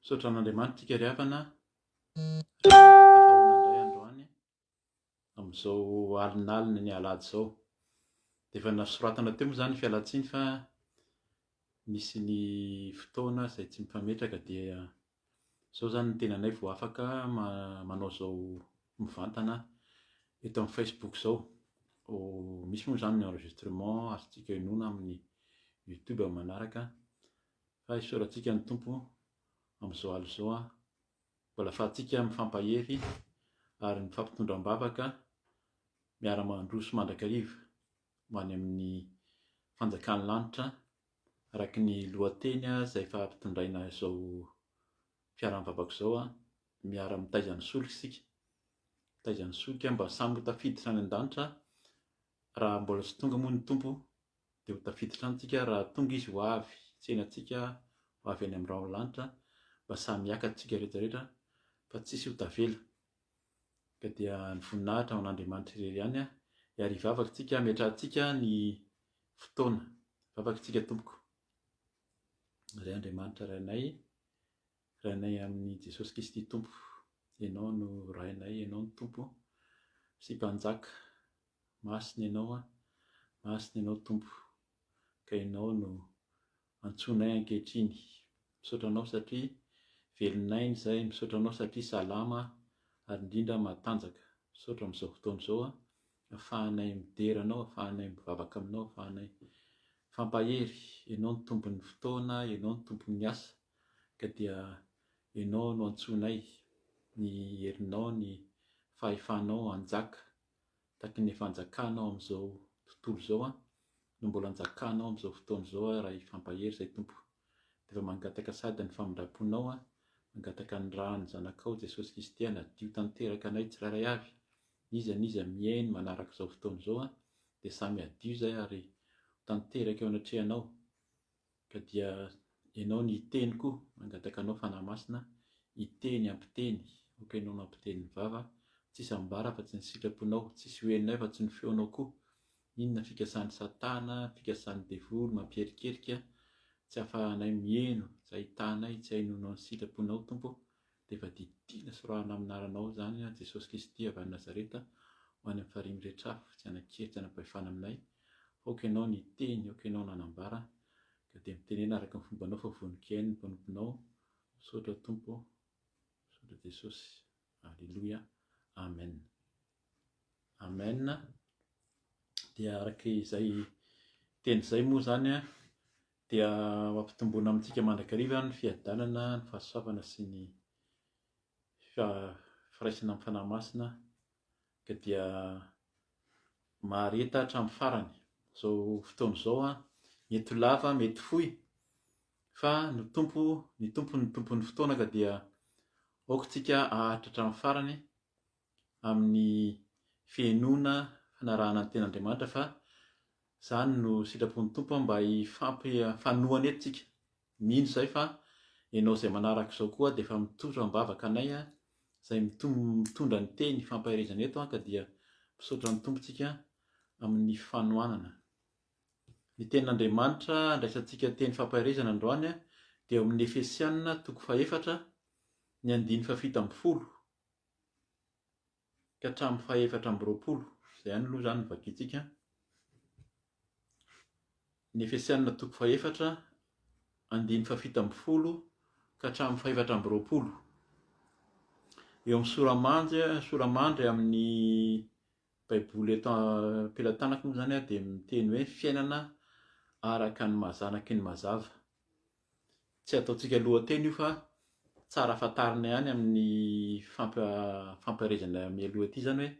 Misaotra an'Andriamanitra tsika ry havana rehefa tafahoana indray androany amin'izao alinalina ny alahady izao. Dia efa nosoratana teo moa izany ny fialantsiny fa nisy ny fotoana izay tsy mifametraka dia izao izany ny tenanay vao afaka manao izao mivantana eto amin'ny Facebook izao. Misy moa izany ny enregistrement azontsika henoina amin'ny YouTube amin'ny manaraka. Fa isaorantsika ny Tompo amin'izao alina izao an, mbola afahantsika mifampahery ary mifampitondra am-bavaka, miara-mandroso mandrakariva ho any amin'ny fanjakan'ny lanitra araka ny lohateny izay efa ampitondraina izao fiaraha-mivavaka izao an, miara-mitaiza ny solika isika, mitaiza ny solika mba samy ho tafiditra any an-danitra raha mbola tsy tonga moa ny Tompo dia ho tafiditra any tsika raha tonga izy ho avy hitsena antsika ho avy any amin'ny rahon'ny lanitra mba samy hiakatra tsika rehetra rehetra fa tsisy ho tavela ka dia ny voninahitra ho an'Andriamanitra irery ihany ary hivavaka tsika hametrahantsika ny fotoana vavaka tsika tompoko ry Andriamanitra Rainay Rainay amin'i Jesosy Kristy Tompo Ianao no Rainay Ianao no Tompo sy Mpanjaka Masina Ianao an, Masina Ianao Tompo, ka Ianao no antsoinay ankehitriny. Misaotra Anao satria velon'aina izahay, misaotra Anao satria salama ary indrindra matanjaka. Misaotra amin'izao fotoana izao an, afahanay midera Anao, afahanay mivavaka Aminao, afahanay mifampahery. Ianao no Tompon'ny fotoana, Ianao no Tompon'ny asa, ka dia Ianao no antsoinay, ny herinao, ny fahefanao hanjaka Taky ny efa anjakanao amin'izao tontolo izao an, no mbola anjakanao amin'izao fotoana izao aho raha hifampahery izay Tompo. Dia efa mangataka sady ny famindram-ponao an, mangataka ny ràn'ny Zanakao Jesosy Kristy hanadio tanteraka anay tsirairay avy, n'iza n'iza mihaino manaraka izao fotoana izao an, dia samy hadio izay ary ho tanteraka eo anatrehanao. Ka dia Ianao ny hiteny koa, mangataka Anao Fanahy Masina, hiteny hampiteny, aoka Ianao no hampiteny ny vava, tsisy ambara afa tsy ny sitraponao, tsisy ho henonay afa tsy ny feonao koa, inona fikasan'i satana, fikasan'ny devoly mampierikerika, tsy afahanay miheno, tsy ahitanay, tsy hainoanao ny sitraponao Tompo ô, dia efa didiana sorahana amin'ny anaranao izany Jesosy Kristy avy any Nazareta ho any amin'ny farihy miretrafo, tsy hanan-kery tsy hanam-pahefana aminay, Aoka ianao ny hiteny, aoka ianao no hanambara, ka dia mitenena araka ny fombanao fa vonon-kihaino ny mpanomponao. Misaotra Tompo ô, misaotra Jesosy. Aleloia. Amen. Amen. Dia araka izay teny izay moa izany dia ho ampitomboina amintsika mandrakariva ny fiadanana, ny fahasoavana sy ny firaisana amin'ny Fanahy Masina ka dia mahareta hatramin'ny farany. Izao fotoana izao an, mety ho lava, mety fohy, fa ny Tompo, ny Tompo no tompon'ny fotoana ka dia aoka tsika haharitra hatramin'ny farany amin'ny fihenoana, fanarahana ny tenin'Andriamanitra fa izany no sitrapon'ny Tompo mba hifampifanohana eto tsika. Mino izahay fa ianao izay manaraka izao koa dia efa mitondra am-bavaka anay izay mitondra ny teny fampaherezana eto ka dia misaotra ny Tompo tsika amin'ny fanohanana. Ny tenin'Andriamanitra andraisantsika teny fampaherezana androany dia ao amin'ny Efesiana toko fahefatra ny andininy fahafito ambin'ny folo ka hatramin'ny fahefatra amby roapolo. Izay ihany aloha izany no vakintsika. Ny Efesiana toko fahefatra, andininy fahafito ambin'ny folo ka hatramin'ny fahefatra amby roapolo. Eo amin'ny sora-mandry, sora-mandry amin'ny Baiboly eto am-pelatanako moa izany dia miteny hoe fiainana araka ny maha zanaky ny mazava. Tsy ataontsika lohateny io fa tsara fantarina ihany amin'ny fampiharezana mialoha ity izany hoe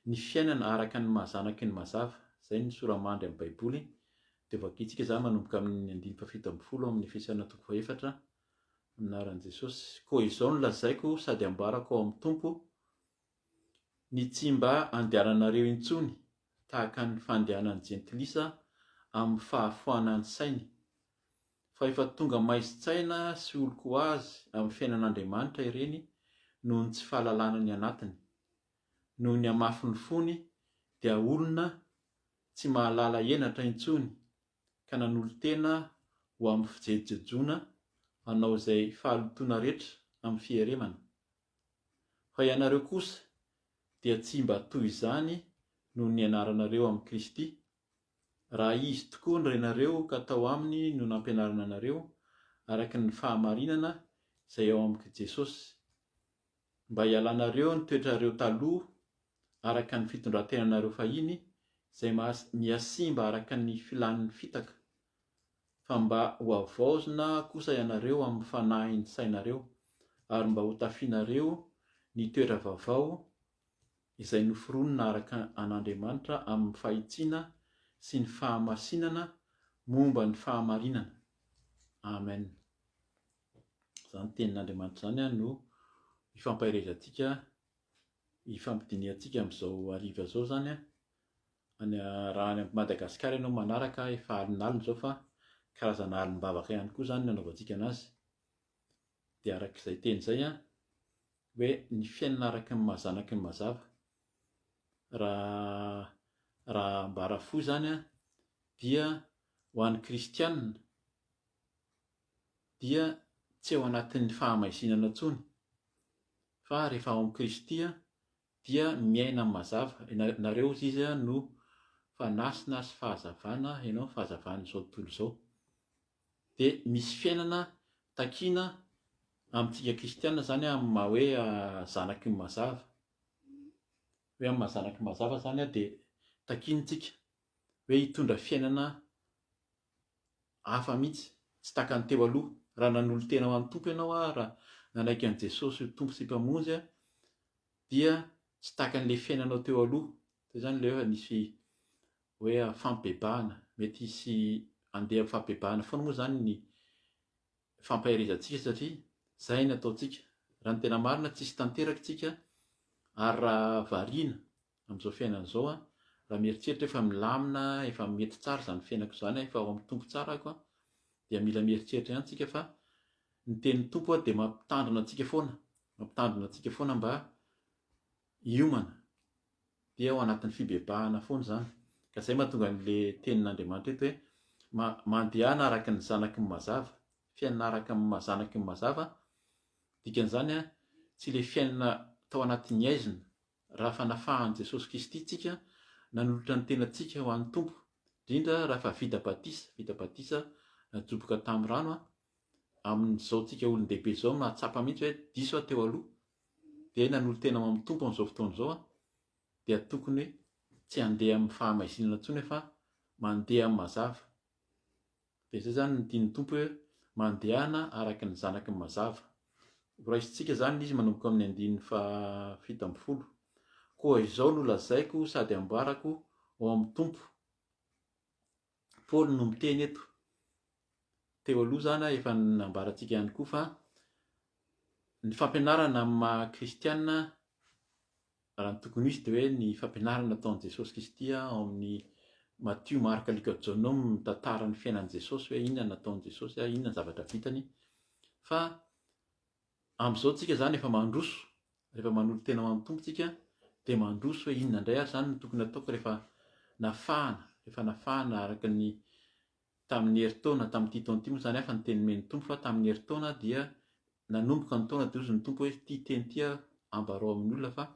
ny fiainana araka ny maha zanaky ny mazava. Izay ny sora-mandry amin'ny Baiboly. Dia vakintsika izany manomboka amin'ny andininy fahafito ambin'ny folo amin'ny Efesiana toko fahefatra amin'ny anaran'i Jesosy. Koa izao no lazaiko sady ambarako ao amin'ny Tompo, ny tsy mba andehananareo intsony tahaka ny fandehanan'ny jentilisa amin'ny fahafoanan'ny sainy, fa efa tonga maizin-tsaina sy olon-ko azy amin'ny fiainan'Andriamanitra ireny noho ny tsy fahalalana ny anatiny. Noho ny hamafin'ny fony dia olona tsy mahalala henatra intsony ka nanolo-tena ho amin'ny fijejojejoana. hanao izay fahalotoana rehetra amin'ny fieremana. Fa ianareo kosa dia tsy mba toy izany no nianaranareo amin'i Kristy, raha Izy tokoa no renareo ka tao Aminy no nampianarana anareo araka ny fahamarinana izay ao amin'i Jesosy, mba hialanareo ny toetrareo taloha araka ny fitondran-tenanareo fahiny izay mihasimba araka ny filan'ny fitaka, fa mba hohavaozina kosa ianareo amin'ny fanahin'ny sainareo, ary mba hotafianareo ny toetra vaovao izay noforonina araka an'Andriamanitra amin'ny fahitsiana sy ny fahamasinana momba ny fahamarinana. Amen. Izany tenin'Andriamanitra izany no ifampaherezantsika, ifampidinihantsika amin'izao hariva izao izany. Any raha any Madagasikara ianao manaraka efa alinalina izao fa karazana alim-bavaka ihany koa izany ny anaovantsika anazy. Dia araka izay teny izay an, hoe ny fiainana araka ny maha zanaky ny mazava. Raha raha ambara fohy izany an, dia ho an'ny kristiana dia tsy ao anatin'ny fahamaizinana intsony fa rehefa ao amin'i Kristy dia miaina amin'ny mazava. Nareo hozy izy no fanasina sy fahazavana, ianao no fahazavan'izao tontolo izao. Dia misy fiainana takiana amintsika kristiana izany amin'ny maha hoe zanaky ny mazava. Hoe amin'ny maha zanaky ny mazava izany dia takiantsika hoe hitondra fiainana hafa mihitsy, tsy tahaka ny teo aloha. Raha nanolo-tena ho an'ny Tompo ianao, raha nanaiky an'i Jesosy ho Tompo sy Mpamonjy, dia tsy tahaka an'ilay fiainanao teo aloha. Teo izany ilay hoe nisy hoe fampibebahana. Mety hisy handeha amin'ny fampibebahana foana moa izany ny fampaherezantsika satria izay ny ataontsika. Raha ny tena marina tsisy tanteraka isika ary raha variana amin'izao fiainana izao aho, raha mieritreritra hoe efa milamina, efa mety tsara izany fiainako izany, efa ao amin'ny Tompo tsara aho, dia mila mieritreritra ihany tsika fa ny tenin'ny Tompo dia mampitandrina antsika foana, mampitandrina antsika foana mba hiomana, dia ao anatin'ny fibebahana foana izany. Ka izay mahatonga an'le tenin'Andriamanitra eto hoe mandehana araka ny zanaky ny mazava, fiainana araka ny zanaky ny mazava, dikan'izany tsy ilay fiainana tao anatin'ny haizina, Raha fa nafahan'i Jesosy Kristy tsika, nanolotra ny tenantsika ho an'ny Tompo, indrindra raha fa vita batisa, vita batisa najoboka tamin'ny rano an, amin'izao tsika olon-dehibe izao mahatsapa mihitsy hoe diso aho teo aloha, dia nanolo-tena ho amin'ny Tompo amin'izao fotoana izao aho, dia tokony tsy handeha amin'ny fahamaizinana intsony fa mandeha amin'ny mazava. Dia izay izany no tian'ny Tompo hoe mandehana araka ny zanaky ny mazava. Ho raisintsika izany izy manomboka amin'ny andininy faha 17. Koa izao no lazaiko sady ambarako ao amin'ny Tompo. Paoly no miteny eto. Teo aloha izany efa nambarantsika ihany koa fa ny fampianarana amin'ny maha kristiana Raha ny tokony ho izy dia hoe ny fampianarana nataon'i Jesosy Kristy ao amin'ny Matio, Marka, Lioka, Jaona ao mitantara ny fiainan'i Jesosy hoe inona no nataon'i Jesosy, inona ny zavatra vitany. Fa amin'izao tsika izany efa mandroso, rehefa manolo-tena ho an'ny Tompo tsika dia mandroso hoe inona indray ary izany no tokony hataoko rehefa nafahana, rehefa nafahana araka ny tamin'ny herintaona, tamin'ity taona ity moa izany hafa ny teny nomen'ny Tompo fa tamin'ny herintaona dia Nanomboka ny taona dia hozy ny Tompo hoe ity teny ity aho ambarao amin'ny olona fa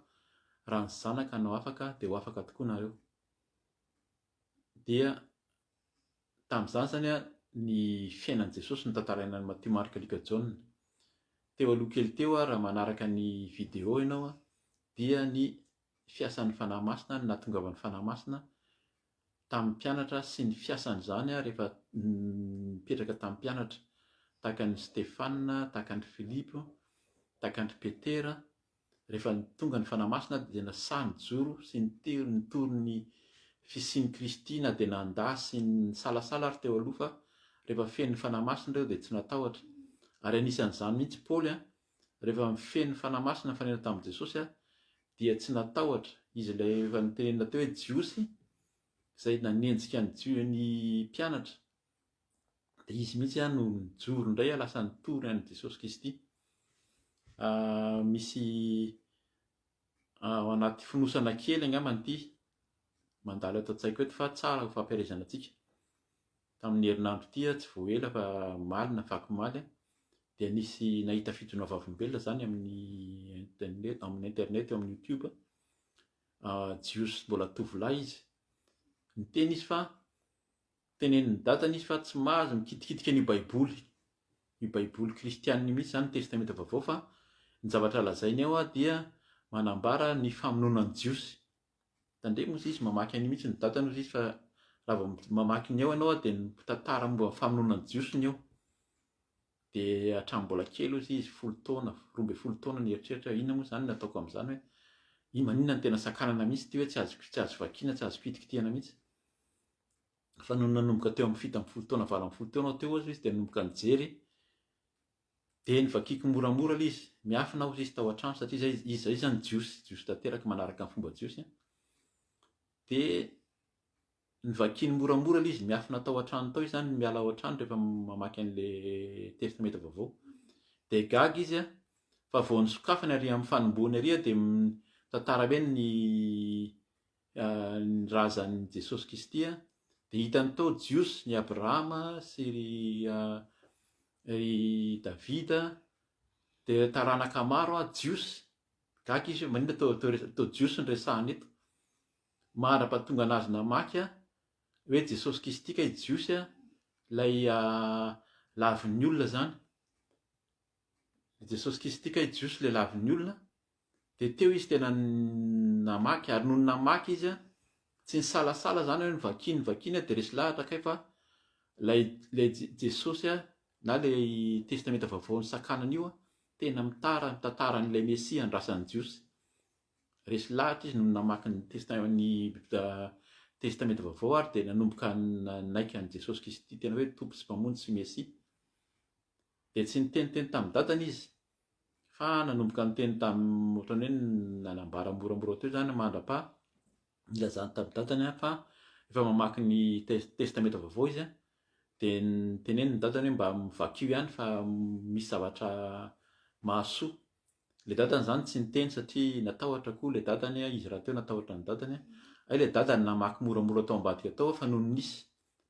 raha ny zanaka no afaka dia ho afaka tokoa nareo. Dia tamin'izany izany ny fiainan'i Jesosy no tantaraina an'i Matio, Marka, Lioka, Jaona. Teo aloha kely teo raha manaraka ny vidéo ianao dia ny fiasan'ny Fanahy Masina, ny nahatongavan'ny Fanahy Masina tamin'ny mpianatra sy ny fiasan'izany rehefa nipetraka tamin'ny mpianatra, tahaka an'i Stefana, tahaka an-dry Filipo, tahaka an-dry Petera, rehefa tonga ny Fanahy Masina dia tena sahy nijoro sy nitory nitory ny fisian'i Kristy na dia nandà sy nisalasala ary teo aloha fa rehefa feno ny Fanahy Masina ireo dia tsy natahotra. Ary anisan'izany mihitsy Paoly rehefa feno ny Fanahy Masina nifanena tamin'i Jesosy dia tsy natahotra, izy ilay efa notenenina teo hoe Jiosy izay nanenjika ny Jio ny mpianatra, dia izy mihitsy no nijoro indray lasa nitory an'i Jesosy Kristy. Misy ao anaty fonosana kely angambany ity mandalo ato an-tsaiko eto fa tsara ho fampielezana antsika. Tamin'ny herinandro ity tsy vao ela fa omaly na afakomaly. Dia nisy nahita fijoroana vavolombelona izany amin'ny internet, amin'ny internet eo amin'ny youtube. Jiosy mbola tovolahy izy. Niteny izy fa tenenin'ny dadany izy fa tsy mahazo mikitikitika an'io baiboly, io baiboly kristianina io mihitsy izany ny testamenta vaovao fa ny zavatra lazainy ao dia manambara ny famonoana ny jiosy. Tandremo ozy izy mamaky an'io mihitsy ny dadany ozy izy fa raha vao mamaky ny ao ianao dia mitantara momba ny famonoana ny jiosy ny ao. Dia hatramin'ny mbola kely ozy izy, folo taona, 12 taona nieritreritra hoe inona moa izany no ataoko amin'izany hoe i maninona no tena sakanana mihitsy ity hoe tsy azoko tsy azo vakiana, tsy azo kitikitihana mihitsy. Fa nony nanomboka teo amin'ny 17 taona, 18 taona aho teo ozy izy dia nanomboka nijery dia novakiako moramora ilay izy, miafina ozy izy tao an-trano satria izay izy izay izany jiosy, jiosy tanteraka manaraka ny fomba jiosy an. Dia Novakiany moramora ilay izy, miafina tao an-trano tao izy izany, miala ao an-trano rehefa mamaky an'ilay Testamenta Vaovao. Dia gaga izy fa vao nisokafany ary amin'ny fanombohany ary dia mitantara hoe ny ny razan'i Jesosy Kristy dia hitany tao Jiosy, ny Abrahama sy ry ry Davida, dia taranaka maro Jiosy. Gaga izy hoe maninona toa toa Jiosy no resahana eto. Mandra-pahatonga anazy namaky hoe Jesosy Kisty kay Jiosy ilay lavin'ny olona izany. Jesosy Kisty kay Jiosy ilay lavin'ny olona. Dia teo izy tena namaky ary nony namaky izy tsy nisalasala izany hoe novakiny novakiny dia resy lahatra kay fa ilay ilay Jesosy na ilay Testamenta Vaovao nisakanana io tena mitara mitantara an'ilay Mesia andrasan'ny Jiosy. Resy lahatra izy nony namaky ny ny Testamenta Vaovao ary dia nanomboka nanaiky an'i Jesosy Kristy tena hoe Tompo sy Mpamonjy sy Mesia. Dia tsy niteniteny tamin'ny dadany izy fa nanomboka niteny tamin'ny ohatran'ny hoe nanambara moramora teo izany mandra-paha nilazany tamin'ny dadany fa efa mamaky ny Testamenta Vaovao izy dia niteneniny ny dadany hoe mba vakio ihany fa misy zavatra mahasoa Le dadany zany tsy niteny satria natahotra koa le dadany izy rahateo natahotra ny dadany hay le dadany namaky moramora tao ambadika tao fa nony nisy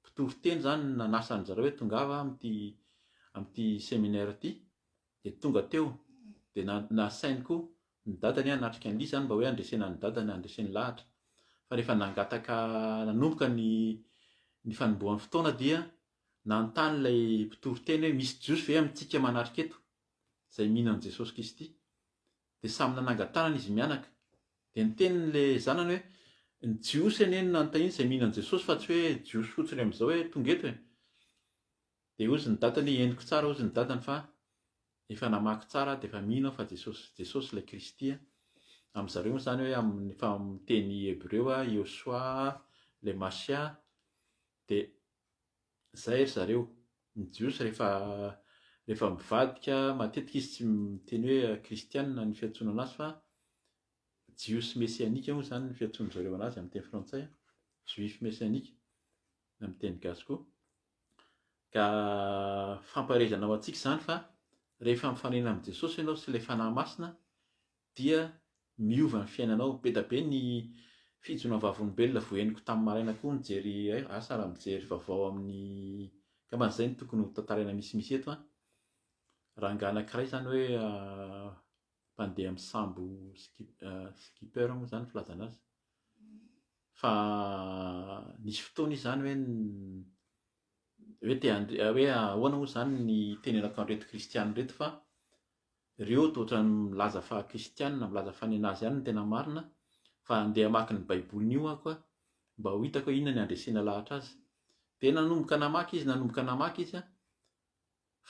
mpitory teny zany nanasa an zareo hoe tongava amin'ity amin'ity seminaire ity de tonga teo de nasainy koa ny dadany hanatrika an'ilay izy zany mba hoe handresena ny dadany handreseny lahatra fa rehefa nangataka nanomboka ny ny fanombohan'ny fotoana dia nanontany ilay mpitory teny hoe misy jiosy ve amintsika manatrika eto izay mino an'i Jesosy Kristy. Dia samy nanangan-tanana izy mianaka. Dia niteny ilay zanany hoe, Ny Jiosy anie no nanontaniana izay mino an'i Jesosy fa tsy hoe Jiosy fotsiny amin'izao hoe tonga eto e. Dia hozy ny dadany hoe, Henoko tsara hozy ny dadany fa efa namaky tsara aho dia efa mino aho fa Jesosy Jesosy ilay Kristy. Amin-dry zareo moa izany hoe amin'ny efa amin'ny teny hebreo Yosua ilay Masia. Dia Zay ry zareo. Ny jiosy rehefa rehefa mivadika matetika izy tsy miteny hoe kristianina ny fiantsoana anazy fa jiosy mesianika moa izany ny fiantsoan-dry zareo anazy amin'ny teny frantsay, juif messianique amin'ny teny gasy koa. Ka fampaherezana ho antsika izany fa rehefa mifanena amin'i Jesosy ianao sy ilay Fanahy Masina dia miova ny fiainanao. Be da be ny fijoroana vavolombelona voahenoko tamin'ny maraina koa nijery eh, asa raha mijery vaovao amin'ny angambany izay no tokony ho tantaraina misimisy eto an. Rangahy anankiray izany hoe mpandeha amin'ny sambo skipper moa izany filazana azy. Fa nisy fotoana izy izany hoe hoe te hoe ahoana moa izany ny hitenenako an'ireto kristiana ireto fa Reo toa ohatran'ny milaza fa kristianina, milaza fa nenazy ihany no tena marina, fa andeha hamaky ny baiboliny io aho koa mba ho hitako hoe inona ny handresena lahatra azy. Dia nanomboka namaky izy, nanomboka namaky izy an,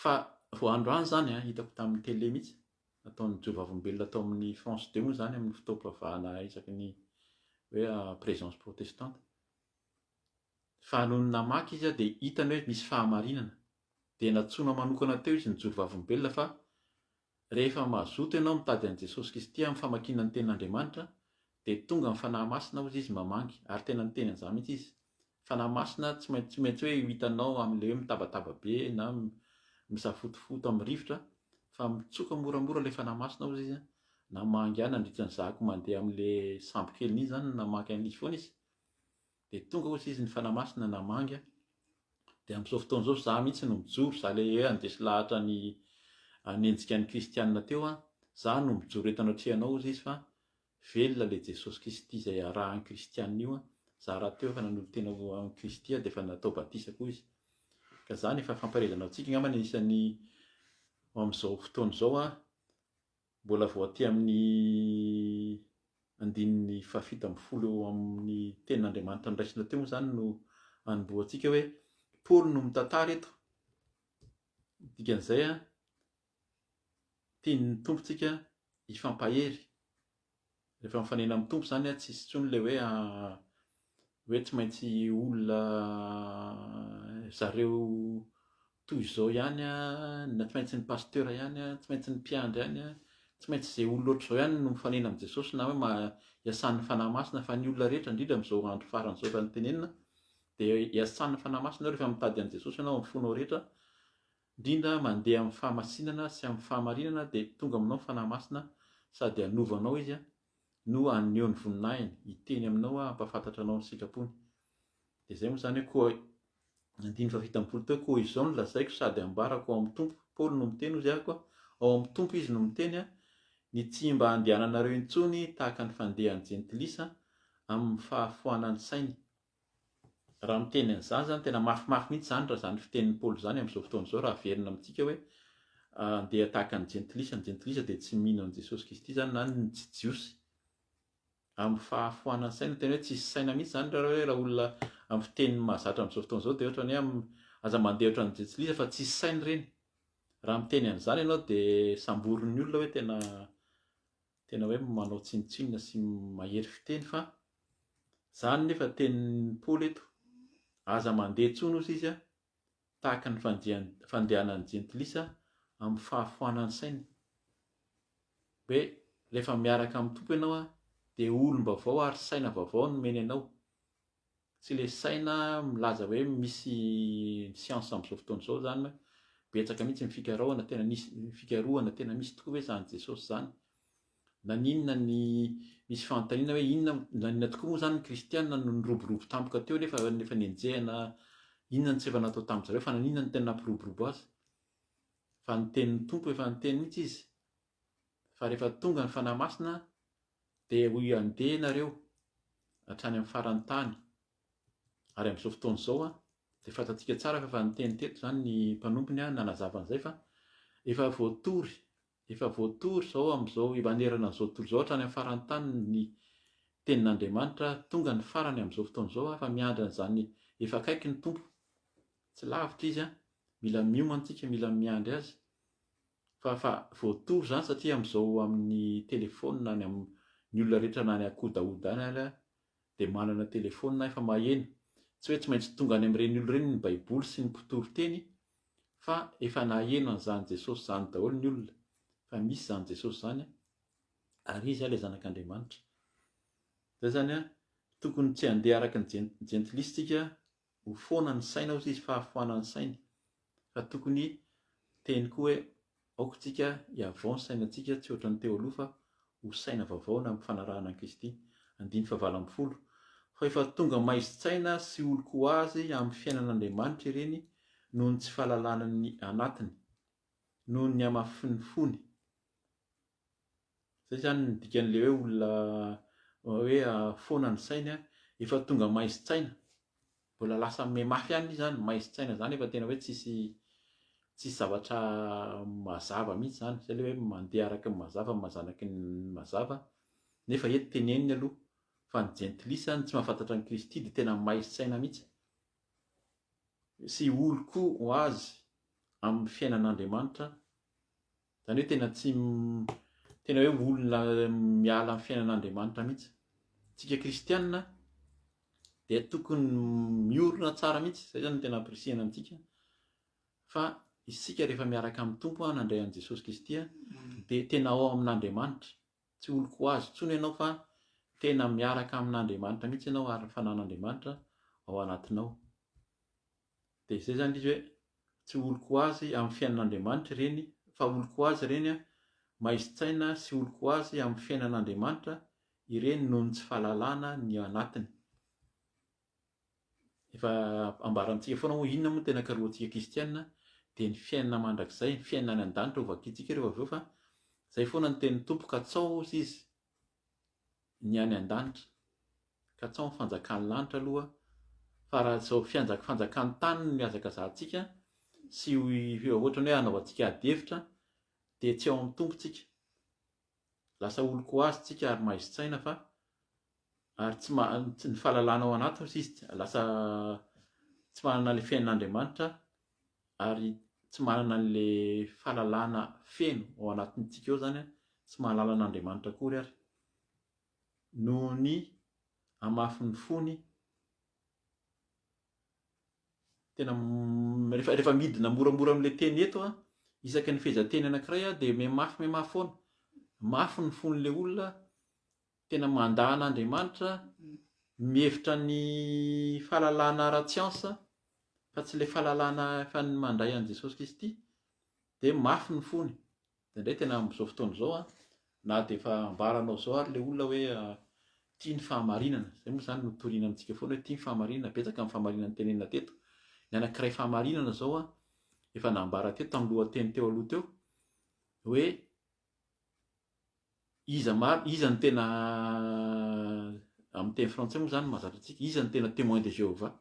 fa vao androany izany an, hitako tamin'ny télé mihitsy, nataon'ny Joro Vavolombelona tao amin'ny France 2 moa izany amin'ny fotoam-pivavahana isaky ny hoe présence protestante. Fa nony namaky izy dia hitany hoe misy fahamarinana. Dia nantsoina manokana teo izy nijoro vavolombelona fa rehefa mazoto ianao mitady an'i Jesosy Kristy amin'ny famakiana ny tenin'Andriamanitra dia tonga ny Fanahy Masina hozy izy mamangy ary tena niteny an'izany mihitsy izy. Fanahy Masina tsy maintsy tsy maintsy hoe ho hitanao amin'ilay hoe mitabataba be na misafotofoto amin'ny rivotra fa mitsoka moramora ilay Fanahy Masina hozy izy namangy ahy nandritra ny zahako mandeha amin'ilay sambo keliny iny izany namaky an'ilay izy foana izy. Dia tonga hozy izy ny Fanahy Masina namangy ahy. Dia amin'izao fotoana izao za mihitsy no mijoro, za le hoe handresy lahatra ny hanenjika ny kristianina teo an, za no mijoro eto anatrehanao hozy izy fa velona ilay Jesosy Kristy izay arahan'ny kristianina io an, za rahateo efa nanolo-tena ho an'i Kristy aho dia efa natao batisa koa izy. Ka zany efa fampaherezana ho antsika angambany anisan'ny amin'izao fotoana izao an, Mbola vao aty amin'ny andininy fahafito ambin'ny folo eo amin'ny tenin'Andriamanitra noraisina teo moa izany no anombohantsika hoe Paoly no mitantara eto. Ny dikan'izay, tian'ny Tompo tsika hifampahery. Rehefa mifanena amin'ny Tompo izany tsisy intsony ilay hoe hoe tsy maintsy olona zareo toy izao ihany na tsy maintsy ny pasteur ihany, tsy maintsy ny mpiandry ihany, tsy maintsy izay olona ohatr'izao ihany no mifanena amin'i Jesosy na hoe iasan'ny Fanahy Masina fa ny olona rehetra indrindra amin'izao andro farany izao efa notenenina dia iasan'ny Fanahy Masina rehefa mitady an'i Jesosy ianao amin'ny fonao rehetra indrindra mandeha amin'ny fahamasinana sy amin'ny fahamarinana dia tonga aminao ny Fanahy Masina sady hanova anao Izy no haneho ny voninahiny, hiteny aminao hampahafantatra anao ny sitrapony. Dia izay moa izany hoe koa andininy fahafito ambin'ny folo teo, koa izao no lazaiko sady ambarako ao amin'ny Tompo, Paoly no miteny hozy aho koa, ao amin'ny Tompo izy no miteny, ny tsy mba handehananareo intsony tahaka ny fandehan'ny jentilisa amin'ny fahafoanan'ny sainy. Raha miteny an'izany izany, tena mafimafy mihitsy izany raha izany fitenin'i Paoly izany amin'izao fotoana izao, raha averina amintsika hoe andeha tahaka ny jentilisa, ny jentilisa dia tsy mino an'i Jesosy Kristy izany na ny tsy jiosy. Amin'ny fahafoanan'ny saina, tena hoe tsisy saina mihitsy izany raha hoe raha olona amin'ny fiteny mahazatra amin'izao fotoana izao dia ohatran'ny hoe aza mandeha ohatran'ny jentilisa fa tsisy saina ireny. Raha miteny an'izany ianao dia samborin'ny olona hoe tena Tena hoe manao tsinontsinona sy mahery fiteny fa zany nefa tenin'i Paoly eto, aza mandeha intsony hozy izy tahaka ny fandehanan'ny jentilisa amin'ny fahafoanan'ny sainy. Hoe rehefa miaraka amin'ny Tompo ianao dia olom-baovao ary saina vaovao no nomeny anao. Tsy le saina milaza hoe misy siansa amin'izao fotoana izao izany hoe betsaka mihitsy ny fikaraohana tena nisy ny fikarohana tena misy tokoa ve izany Jesosy izany? Naninona ny misy fanontaniana hoe inona naninona tokoa moa izany ny kristiana no niroborobo tampoka teo nefa nefa nenjehina inona no tsy efa natao tamin-dry zareo fa naninona no tena nampiroborobo azy? Fa ny tenin'ny Tompo efa niteny mihitsy izy fa rehefa tonga ny Fanahy Masina Dia hoy handeha ianareo hatrany amin'ny faran'ny tany. Ary amin'izao fotoana izao dia fantatsika tsara fa efa niteny teto izany ny mpanompony nanazava an'izay fa efa voatory, efa voatory izao amin'izao manerana an'izao tontolo izao hatrany amin'ny faran'ny tany ny tenin'Andriamanitra, tonga ny farany amin'izao fotoana izao fa miandry an'izany efa akaiky ny Tompo, tsy lavitra Izy, mila miomana isika, mila miandry Azy. Fa fa voatory izany satria amin'izao amin'ny telephone any am ny olona rehetra na any Akodahoda any ary dia manana telephone efa maheno. Tsy hoe tsy maintsy tonga any amin'ireny olona ireny ny baiboly sy ny mpitory teny fa efa naheno an'izany Jesosy izany daholo ny olona fa misy izany Jesosy izany ary Izy ilay zanak'Andriamanitra. Izay izany an, tokony tsy handeha araka ny jentilisa isika Ho foana ny saina hozy izy fahafoanan'ny sainy fa tokony teny koa hoe aoka tsika hihavao ny sainantsika tsy ohatran'ny teo aloha fa ho saina vaovao na amin'ny fanarahana an'i Kristy. Andininy fahavalo ambin'ny folo. Fa efa tonga maizin-tsaina sy olon-ko azy amin'ny fiainan'Andriamanitra ireny noho ny tsy fahalalana ny anatiny, noho ny hamafin'ny fony. Zay zany ny dikan'le hoe olona hoe foana ny sainy a, efa tonga maizin-tsaina, mbola lasa mihamafy ihany izy zany, maizin-tsaina zany efa tena hoe tsisy tsisy zavatra mazava mihitsy zany, zay le hoe mandeha araka ny mazava ny maha zanaky ny mazava, nefa eto teneniny aloha fa ny jentilisa ny tsy mahafantatra an'i Kristy dia tena maizin-tsaina mihitsy sy olon-ko ho azy amin'ny fiainan'Andriamanitra. Izany hoe tena tsy tena hoe olona miala amin'ny fiainan'Andriamanitra mihitsy. Tsika kristianina dia tokony miorina tsara mihitsy, izay izany no tena ampirisihana antsika fa isika rehefa miaraka amin'ny Tompo nandray an'i Jesosy Kristy dia tena ao amin'Andriamanitra. Tsy olon-ko azy intsony ianao fa tena miaraka amin'Andriamanitra mihitsy ianao ary ny fanan'Andriamanitra ao anatinao. Dia izay izany ilay izy hoe tsy olon-ko azy amin'ny fiainan'Andriamanitra ireny fa olon-ko azy ireny maizin-tsaina sy olon-ko azy amin'ny fiainan'Andriamanitra ireny noho ny tsy fahalalana ny anatiny. Efa ambarantsika foana moa inona moa no tena karohantsika kristiana? Dia ny fiainana mandrakizay, ny fiainana any an-danitra ho vakintsika rehefa avy eo fa izay foana ny tenin'ny Tompo, katsao hozy izy ny any an-danitra, katsao ny fanjakan'ny lanitra aloha fa raha izao fianjak fanjakan'ny tany no mihazakazahantsika sy ohatran'ny hoe hanaovantsika ady hevitra dia tsy ao amin'ny Tompo tsika. Lasa olon-ko azy tsika ary maizin-tsaina fa ary tsy ma ny fahalalana ao anaty hozy izy lasa tsy manana ilay fiainan'Andriamanitra ary tsy manana an'ilay fahalalana feno ao anatintsika ao izany, tsy mahalala an'Andriamanitra akory ary noho ny hamafin'ny fony. Tena rehefa rehefa midina moramora amin'ilay teny eto an, isaky ny fehezanteny anankiray an dia mihamafy mihamafy foana. Mafy ny fon'ilay olona, tena mandà an'Andriamanitra, mihevitra ny fahalalana ara-tsiansa fa tsy ilay fahalalana efa mandray an'i Jesosy Kristy, dia mafy ny fony. Indraindray tena amin'izao fotoana izao an, na dia efa ambaranao izao ary ilay olona hoe tia ny fahamarinana, izay moa izany no toriana amintsika foana hoe tia ny fahamarinana, betsaka ny fahamarinana notenenina teto. Ny anankiray fahamarinana izao an, efa nambara teto tamin'ny lohateny teo aloha teo, hoe iza mar, iza no tena, amin'ny teny frantsay moa izany no mahazatra antsika, iza no tena témoin de Jéhovah?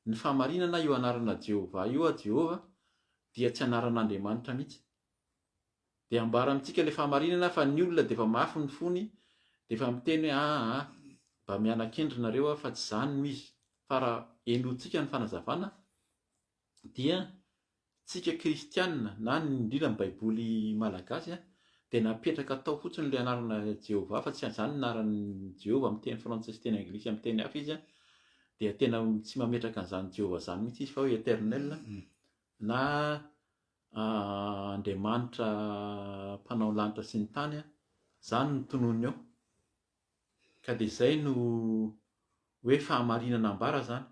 Ny fahamarinana io anarana Jéhovah io an, Jéhovah, dia tsy anaran'Andriamanitra mihitsy. Dia ambara amintsika ilay fahamarinana fa ny olona dia efa mafy ny fony dia efa miteny hoe aa mba miana-kendry nareo fa tsy izany no izy. Fa raha henointsika ny fanazavana dia tsika kristiana na indrindra ny baiboly malagasy dia napetraka tao fotsiny ilay anarana Jehovah fa tsy izany ny anaran'i Jehovah amin'ny teny frantsay sy teny anglisy amin'ny teny hafa izy dia tena tsy mametraka an'izany Jehovah izany mihitsy izy fa hoe Eternel na Andriamanitra mpanao ny lanitra sy ny tany, izany no tononiny ao. Ka dia izay no hoe fahamarinana ambara izany.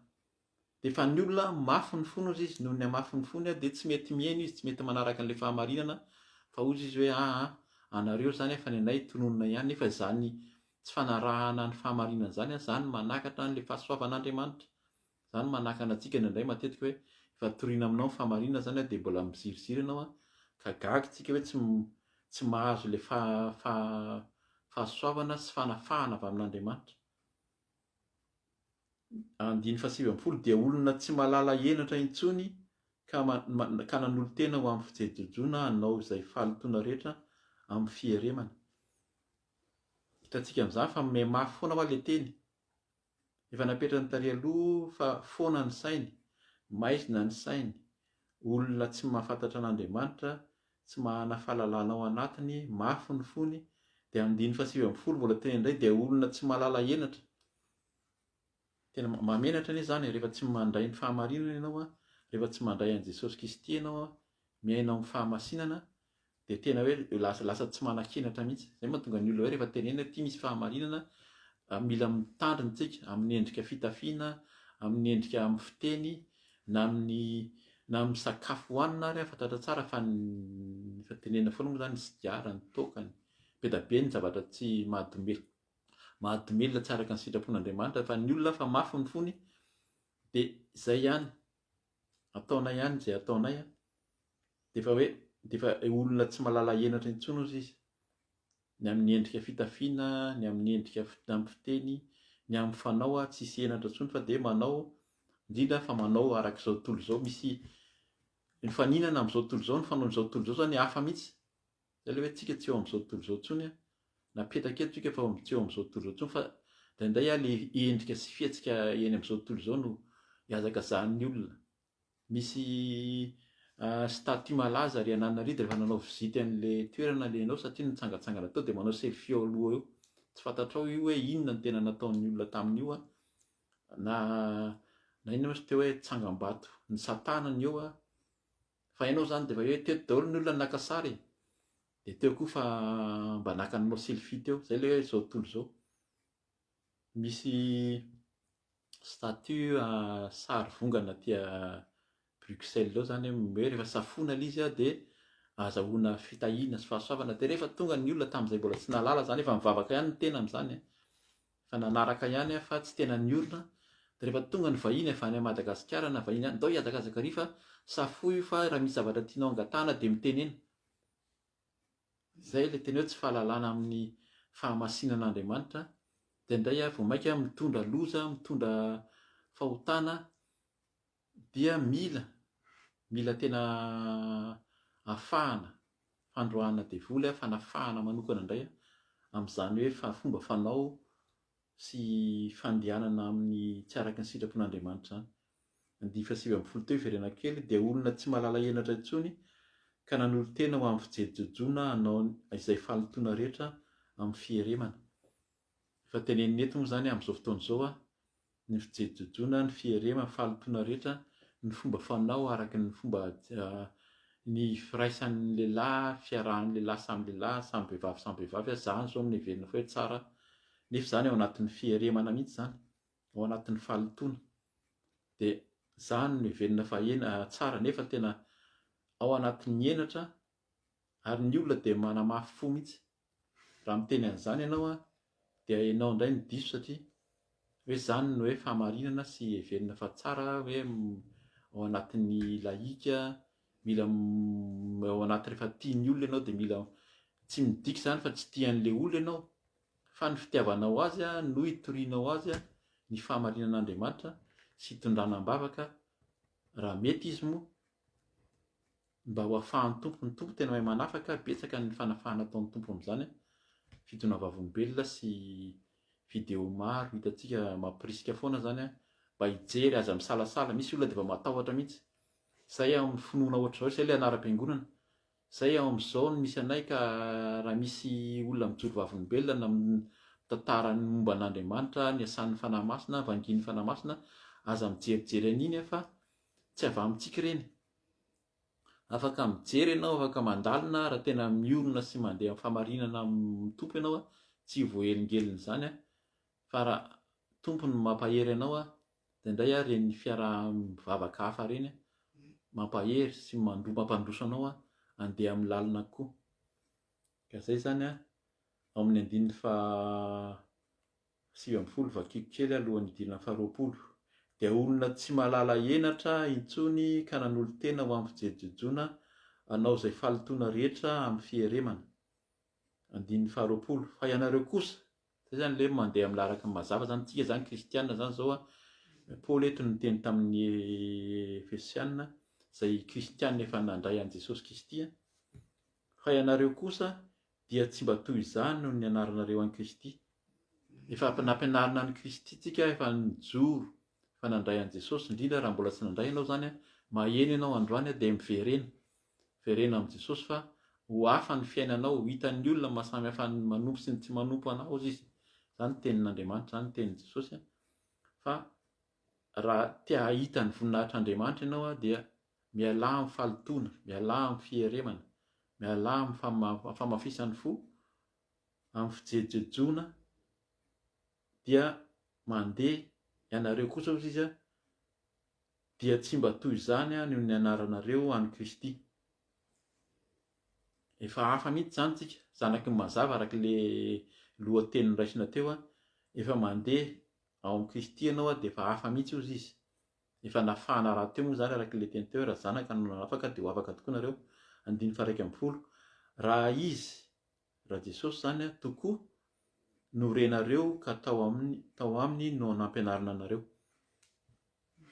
Dia fa ny olona mafy ny fony hozy izy, noho ny hamafin'ny fony dia tsy mety mihaino izy, tsy mety manaraka an'ilay fahamarinana fa hozy izy hoe aa anareo izany fa ny anay tononina ihany, nefa izany tsy fanarahana ny fahamarinana izany, izany manakatra an'ilay fahasoavan'Andriamanitra. Izany manakana antsika indraindray matetika hoe efa toriana aminao ny fahamarinana izany dia mbola miziriziry ianao an, ka gaga isika hoe tsy tsy mahazo ilay fahasoavana sy fanafahana avy amin'Andriamanitra. Andininy faha-19 dia olona tsy mahalala henatra intsony ka ka nanolo-tena ho amin'ny fijejojoana hanao izay fahalotoana rehetra amin'ny fieremana. Hitantsika amin'izany fa mihamafy foana hoa ilay teny. Efa napetrany tary aloha fa foana ny sainy, maizina ny sainy, olona tsy mahafantatra an'Andriamanitra, tsy mahana fahalalana ao anatiny, mafy ny fony, dia andininy faha-19 mbola teny indray dia olona tsy mahalala henatra. Tena mahamenatra anie izany e, rehefa tsy mandray ny fahamarinana ianao, rehefa tsy mandray an'i Jesosy Kristy ianao, miaina ao amin'ny fahamasinana, dia tena hoe lasa lasa tsy manan-kenatra mihitsy. Izay mahatonga ny olona hoe rehefa tenenina hoe ity misy fahamarinana, mila mitandrina isika amin'ny endrika fitafiana, amin'ny endrika amin'ny fiteny, na amin'ny na amin'ny sakafo hohanina ary, fantatra tsara fa ny efa tenenina foana moa izany ny sigara, ny toaka, ny be dia be ny zavatra tsy mahadomelina mahadomelina tsy araka ny sitrapon'Andriamanitra fa ny olona fa mafy ny fony dia izay ihany ataonay ihany izay ataonay an. Dia efa hoe, dia efa olona tsy mahalala henatra intsony hozy izy. Ny amin'ny endrika fitafiana, ny amin'ny endrika amin'ny fiteny, ny amin'ny fanao tsisy henatra intsony fa dia manao, indrindra fa manao araka izao tontolo izao. Misy mifaninana amin'izao tontolo izao, ny fanaon'izao tontolo izao izany hafa mihitsy. Izay ilay hoe tsika tsy eo amin'izao tontolo izao intsony an. Napetraka eto tsika fa tsy eo amin'izao tontolo izao intsony fa indraindray ilay endrika sy fihetsika eny amin'izao tontolo izao no ihazakazahan'ny olona. Misy statue malaza ry Ananarivo rehefa nanao visite an'le toerana le enao satria nitsangatsangana teo dia manao selfie eo aloha eo. Tsy fantatrao io hoe inona no tena nataon'ny olona tamin'io an, na na inona moa teo hoe tsangambato ny satana ny eo an, fa enao zany dia efa hoe teto daholo ny olona naka sary e, dia teo koa fa mba naka nanao selfie teo, zay le hoe zao tontolo izao. Misy statue sary vongana aty Bruxelles ao zany hoe rehefa safoina ilay izy dia azahoana fitahiana sy fahasoavana dia rehefa tonga ny olona tamin'izay mbola tsy nahalala zany efa mivavaka ihany ny tena amin'izany efa nanaraka ihany fa tsy tena niorina. Dia rehefa tonga ny vahiny avy any Madagasikara na vahiny any, ndao hihazakazaka ary fa safoy io fa raha misy zavatra tianao angatahana dia mitenena. Izay ilay tena hoe tsy fahalalana amin'ny fahamasinan'Andriamanitra, dia indray vao mainka mitondra loza, mitondra fahotana, dia mila, mila tena afahana, fandroahana devoly, fanafahana manokana indray amin'izany hoe fomba fanao sy fandehanana amin'ny tsy araka ny sitrapon'Andriamanitra izany. Andiany faha-19 teo hiverenako kely dia olona tsy mahalala henatra intsony ka nanolo-tena ho amin'ny fijejojoana hanao izay fahalotoana rehetra amin'ny fieremana. Efa tenenina eto moa izany amin'izao fotoana izao ny fijejojoana, ny fierema, ny fahalotoana rehetra, ny fomba fanao araka ny fomba ny firaisan'ny lehilahy, fiarahan'ny lehilahy samy lehilahy, samy vehivavy samy vehivavy, izany izao no heverina fa hoe tsara nefa izany ao anatin'ny fieremana mihitsy izany, ao anatin'ny fahalotoana. Dia izany no heverina fa tsara nefa tena ao anatin'ny henatra ary ny olona dia manamafy fo mihitsy. Raha miteny an'izany ianao an, dia ianao indray no diso satria hoe izany no hoe fahamarinana sy heverina fa tsara hoe ao anatin'ny lahika, mila ao anaty rehefa tian'ny olona ianao dia mila, tsy midika izany fa tsy tia an'ilay olona ianao fa ny fitiavanao azy no hitorianao azy ny fahamarinan'Andriamanitra sy hitondrana am-bavaka raha mety izy moa mba ho afahan'ny Tompo, ny Tompo tena mahay manafaka, betsaka ny fanafahana ataon'ny Tompo amin'izany, fidona vavolombelona sy video maro hitantsika mampirisika foana izany mba hijery, aza misalasala, misy olona dia efa matahotra mihitsy, izay ao amin'ny finoana ohatr'izao, izay ilay anaram-piangonana, izay ao amin'izao no misy anay ka raha misy olona mijoro vavolombelona na mitantara ny momba an'Andriamanitra, ny asan'ny Fanahy Masina, vangian'ny Fanahy Masina, aza mijerijery an'iny fa tsy avy amintsika ireny. Afaka mijery ianao, afaka mandalina raha tena miorina sy mandeha amin'ny fahamarinana amin'ny Tompo ianao, tsy voahelingelin'izany fa raha Tompo no mampahery anao dia indray ary ireny fiaraha-mivavaka hafa ireny mampahery sy mampandroso anao handeha amin'ny lalina kokoa. Ka izay izany ao amin'ny andininy faha 19, vakiko kely alohan'ny hidirana ny faharoapolo, dia olona tsy mahalala henatra intsony ka nanolo-tena ho amin'ny fijejojoana hanao izay fahalotoana rehetra amin'ny fieremana. Andininy faharoapolo, fa ianareo kosa, izay izany ilay hoe mandeha amin'ny araka ny mazava izany, tsika izany kristiana izany izao an, Paoly eto niteny tamin'ny Efesiana, izay kristiana efa nandray an'i Jesosy Kristy, fa ianareo kosa dia tsy mba toy izany no nianaranareo an'i Kristy. Efa nampianarina an'i Kristy tsika, efa nijoro, efa nandray an'i Jesosy, indrindra raha mbola tsy nandray ianao izany, maheno ianao androany dia miverena, miverena amin'i Jesosy fa ho hafa ny fiainanao, ho hitan'ny olona ny maha samy hafa ny manompo sy ny tsy manompo anao hozy izy. Izany ny tenin'Andriamanitra, izany ny tenin'i Jesosy fa raha te hahita ny voninahitr'Andriamanitra ianao dia Mialà amin'ny fahalotoana, mialà amin'ny fieremana, mialà amin'ny famafisan'ny fo, amin'ny fijejojejoana, dia mandeha, ianareo kosa hozy izy, dia tsy mba toy izany no nianaranareo an'i Kristy. Efa hafa mihitsy izany tsika, zanaky ny mazava araka ilay lohateny noraisina teo, efa mandeha ao amin'i Kristy ianao dia efa hafa mihitsy hozy izy. Efa nafahana rahateo moa izany araka ilay teny teo hoe raha zanaka no nanafaka dia ho afaka tokoa nareo, andininy faha 11. Raha Izy, raha Jesosy izany tokoa no renareo ka tao aminy, tao aminy no nampianarina anareo.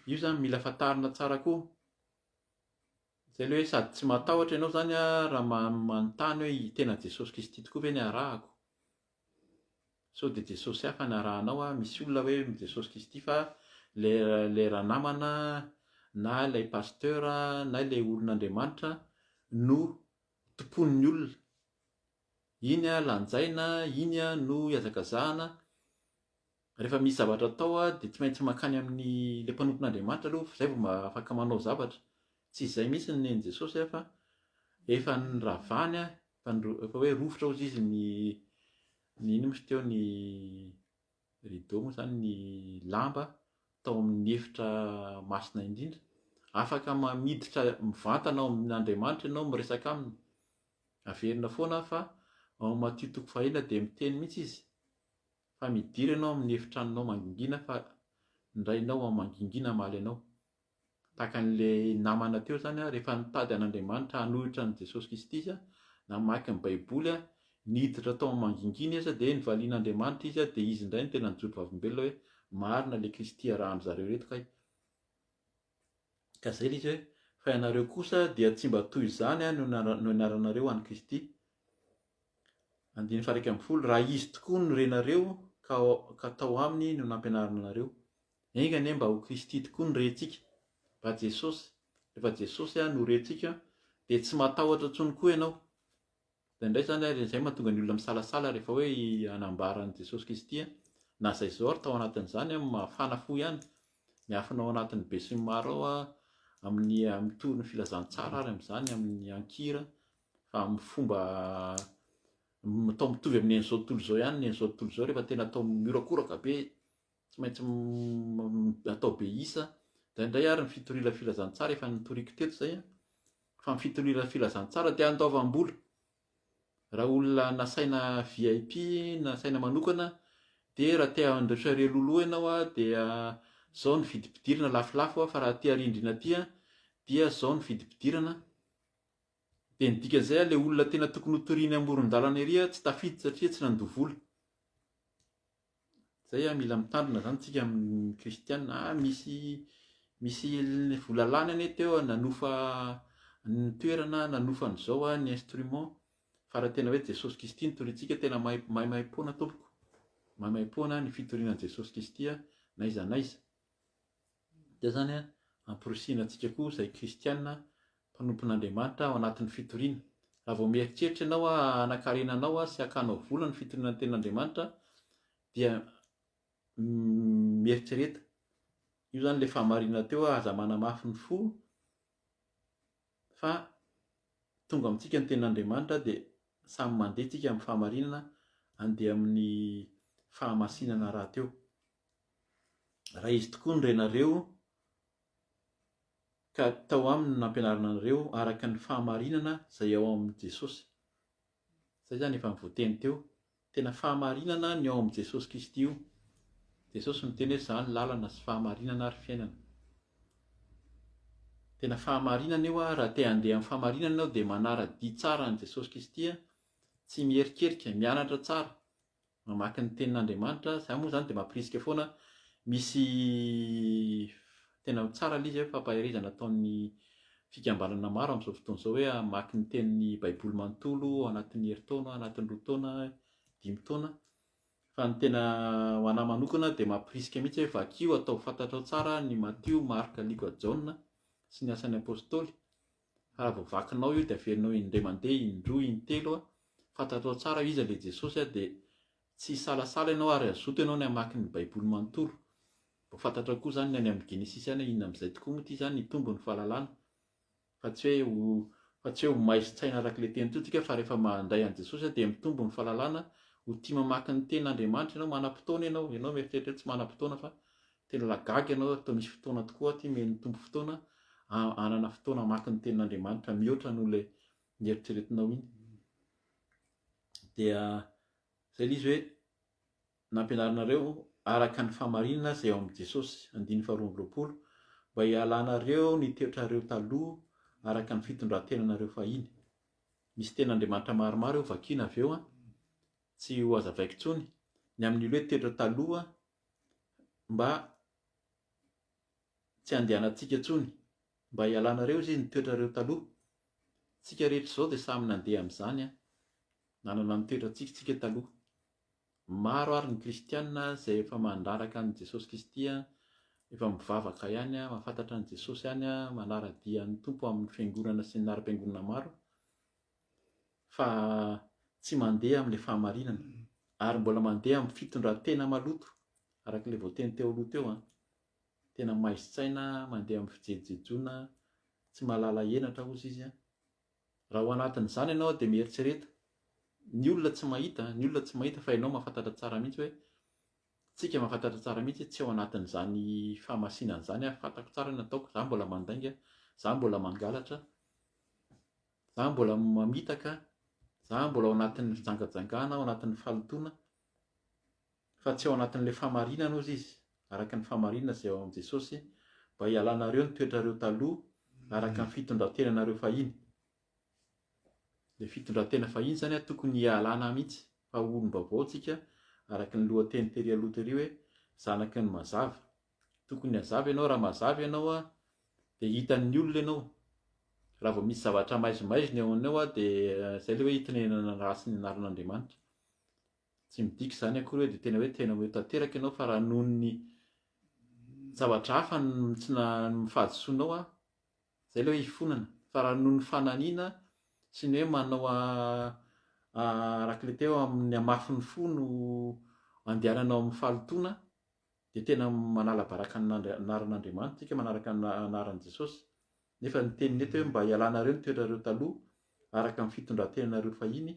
Io izany mila fantarina tsara koa. Izay ilay hoe sady tsy matahotra ianao izany raha manontany hoe tena Jesosy Kristy tokoa ve ny arahako? Sao dia Jesosy hafa no arahanao a, misy olona hoe Jesosy Kristy fa ilay ilay ranamana na ilay pasteur na ilay olon'Andriamanitra no tompoin'ny olona. Iny a lanjaina, iny a no ihazakazahana, rehefa misy zavatra atao dia tsy maintsy mankany amin'ny ilay mpanompon'Andriamanitra aloha zay vao afaka manao zavatra. Tsy izay mihitsy ny nen'i Jesosy fa efa niravany efa efa hoe rovitra hozy izy ny ny inona moa izy teo ny rideau moa izany ny lamba tao amin'ny efitra masina indrindra. Afaka miditra mivantana ao amin'Andriamanitra ianao miresaka aminy. Averina foana fa ao amin'ny Matio toko fahenina dia miteny mihitsy izy fa midira ianao amin'ny efitranonao mangingina fa Ny Rainao ao mangingina hamaly anao. Tahaka an'ilay namana teo izany, rehefa nitady an'Andriamanitra hanohitra an'i Jesosy Kristy izy, namaky ny Baiboly, niditra tao amin'ny mangingina izy, dia nivalian'Andriamanitra izy, dia izy indray no tena nijoro vavolombelona hoe marina ilay Kristy arahan-dry zareo ireto kay. Ka izay ilay izy hoe, fa ianareo kosa dia tsy mba toy izany no nianaranareo an'i Kristy. Andininy faha-11, Raha Izy tokoa no renareo ka ka tao Aminy no nampianarina anareo. Enga anie mba ho Kristy tokoa no rentsika, mba Jesosy. Rehefa Jesosy no rentsika dia tsy matahotra intsony koa ianao. Indraindray izany ary izay mahatonga ny olona misalasala rehefa hoe hanambara an'i Jesosy Kristy na izay izao ary tao anatin'izany mafana fo ihany, miafina ao anatin'ny besinimaro ao amin'ny mitory ny filazantsara ary amin'izany amin'ny ankira fa amin'ny fomba atao mitovy amin'ny an'izao tontolo izao ihany ny an'izao tontolo izao rehefa tena atao mihorakoraka be, tsy maintsy atao be isa. Indraindray ary ny fitoriana filazantsara efa notoriko teto izay an, fa ny fitoriana filazantsara dia andoavam-bola. Raha olona nasaina VIP, nasaina manokana, dia raha te handroso ery loloha ianao dia zao ny vidim-pidirana lafolafo fa raha te harindrina aty dia zao ny vidim-pidirana. Dia ny dikan'izay ilay olona tena tokony ho toriany amoron-dalana ery tsy tafiditra satria tsy nandoa vola. Zay mila mitandrina zany tsika amin'ny kristiana. Ah misy misy vola lany anie teo nanofa ny toerana, nanofa an'izao ny instrument. Fa raha tena hoe Jesosy Kristy no toriantsika tena maimaimpoana tompoko. Maimaimpoana ny fitoriana an'i Jesosy Kristy n'aiza n'aiza. Dia izany amporisihina antsika koa izay kristiana mpanompon'Andriamanitra ao anatin'ny fitoriana. Raha vao mieritreritra ianao hanankarena anao sy hakanao vola ny fitoriana ny tenin'Andriamanitra dia mieritrereta. Io izany ilay fahamarinana teo aza manamafy ny fo fa tonga amintsika ny tenin'Andriamanitra dia samy mandeha tsika amin'ny fahamarinana andeha amin'ny fahamasinana rahateo. Raha Izy tokoa no renareo, ka tao Aminy no nampianarina anareo araka ny fahamarinana izay ao amin'i Jesosy. Izay izany efa voateny teo. Tena fahamarinana ny ao amin'i Jesosy Kristy io. Jesosy niteny hoe Izaho no lalana sy fahamarinana ary fiainana. Tena fahamarinana io, raha te handeha amin'ny fahamarinana ianao dia manara-dia tsara an'i Jesosy Kristy, tsy miherikerika, mianatra tsara, mamaky ny tenin'Andriamanitra, za moa zany dia mampirisika foana, misy tena tsara ilay izy hoe fampaherezana ataon'ny fikambanana maro amin'izao fotoana izao hoe hamaky ny tenin'ny baiboly manontolo ao anatin'ny herintaona, anatin'ny roa taona, dimy taona, fa ny tena ho anah manokana dia mampirisika mihitsy hoe vakio ataovy fantatrao tsara ny Matio, Marka, Lioka, Jaona sy ny asan'ny Apostoly Fa raha vao vakinao io dia averinao indray mandeha, indroa, intelo, fantatrao tsara hoe iza ilay Jesosy dia tsy hisalasala ianao ary hazoto ianao ny hamaky ny baiboly manontolo. Vao fantatrao koa izany ny any amin'ny Genesisy any hoe inona amin'izay tokoa moa ity izany hitombo ny fahalalana fa tsy hoe ho fa tsy hoe ho maizin-tsaina araka ilay teny intsony tsika fa rehefa mandray an'i Jesosy dia mitombo ny fahalalana, ho tia mamaky ny tenin'Andriamanitra ianao, manam-potoana ianao, ianao mieritreritra hoe tsy manam-potoana fa Tena la gaga ianao ary toa misy fotoana tokoa aty omen'ny Tompo fotoana hanana fotoana hamaky ny tenin'Andriamanitra mihoatra noho ilay nieritreretinao iny. Dia izay ilay izy hoe nampianarinareo araka ny fahamarinana izay ao amin'i Jesosy, andininy faharoa amby 20, mba hialanareo ny toetrareo taloha araka ny fitondran-tenanareo fahiny. Misy tenin'Andriamanitra maromaro eo vakiana avy eo an, tsy ho hazavaiko intsony, ny amin'ilay hoe toetra taloha mba tsy handehanantsika intsony, mba hialanareo izy ny toetrareo taloha. Tsika rehetra izao dia samy nandeha amin'izany an! Nanana ny toetrantsika isika taloha. Maro ary ny kristiana izay efa mandraraka an'i Jesosy Kristy an, efa mivavaka ihany an, mahafantatra an'i Jesosy ihany an, manara-dia an'ny Tompo amin'ny fiangonana sy ny anaram-piangonana maro, fa tsy mandeha amin'ilay fahamarinana ary mbola mandeha amin'ny fitondran-tena maloto araka ilay voateny teo aloha teo an, tena maizin-tsaina, mandeha amin'ny fijejojejoana, tsy mahalala henatra hozy izy an. Raha ao anatin'izany ianao dia mieritrereta, ny olona tsy mahita, ny olona tsy mahita fa ianao mahafantatra tsara mihitsy hoe, tsika mahafantatra tsara mihitsy hoe tsy ao anatin'izany fahamasinana izany aho, fantako tsara ny ataoko, za mbola mandainga, za mbola mangalatra, Za mbola mamitaka, za mbola ao anatin'ny fijangajangana, ao anatin'ny fahalotoana, fa tsy ao anatin'ilay fahamarinana ozy izy. araka ny fahamarinana izay ao amin'i Jesosy, mba hialanareo ny toetrareo taloha araka ny fitondran-tenanareo fahiny. Ilay fitondran-tena fahiny izany tokony hialana mihitsy fa olom-baovao tsika araka ny lohateny tery aloha tery hoe zanaky ny mazava. Tokony hazava ianao, raha mazava ianao dia hitan'ny olona ianao. Raha vao misy zavatra maizimaizina eo aminao dia izay ilay hoe itenenana ratsy ny anaran'Andriamanitra. Tsy midika izany akory hoe dia tena hoe tena hoe tanteraka ianao fa raha noho ny zavatra hafa no tsy na ny fahadisoanao a, izay ilay hoe hifonana. Fa raha noho ny fananiana sy ny hoe manao araka ilay teo amin'ny hamafin'ny fo no andehananao amin'ny fahalotoana dia tena manala baraka ny anaran'Andriamanitra isika, manaraka ny anaran'i Jesosy. Nefa ny teniny eto hoe mba hialanareo ny toetrareo taloha araka ny fitondran-tenanareo fahiny,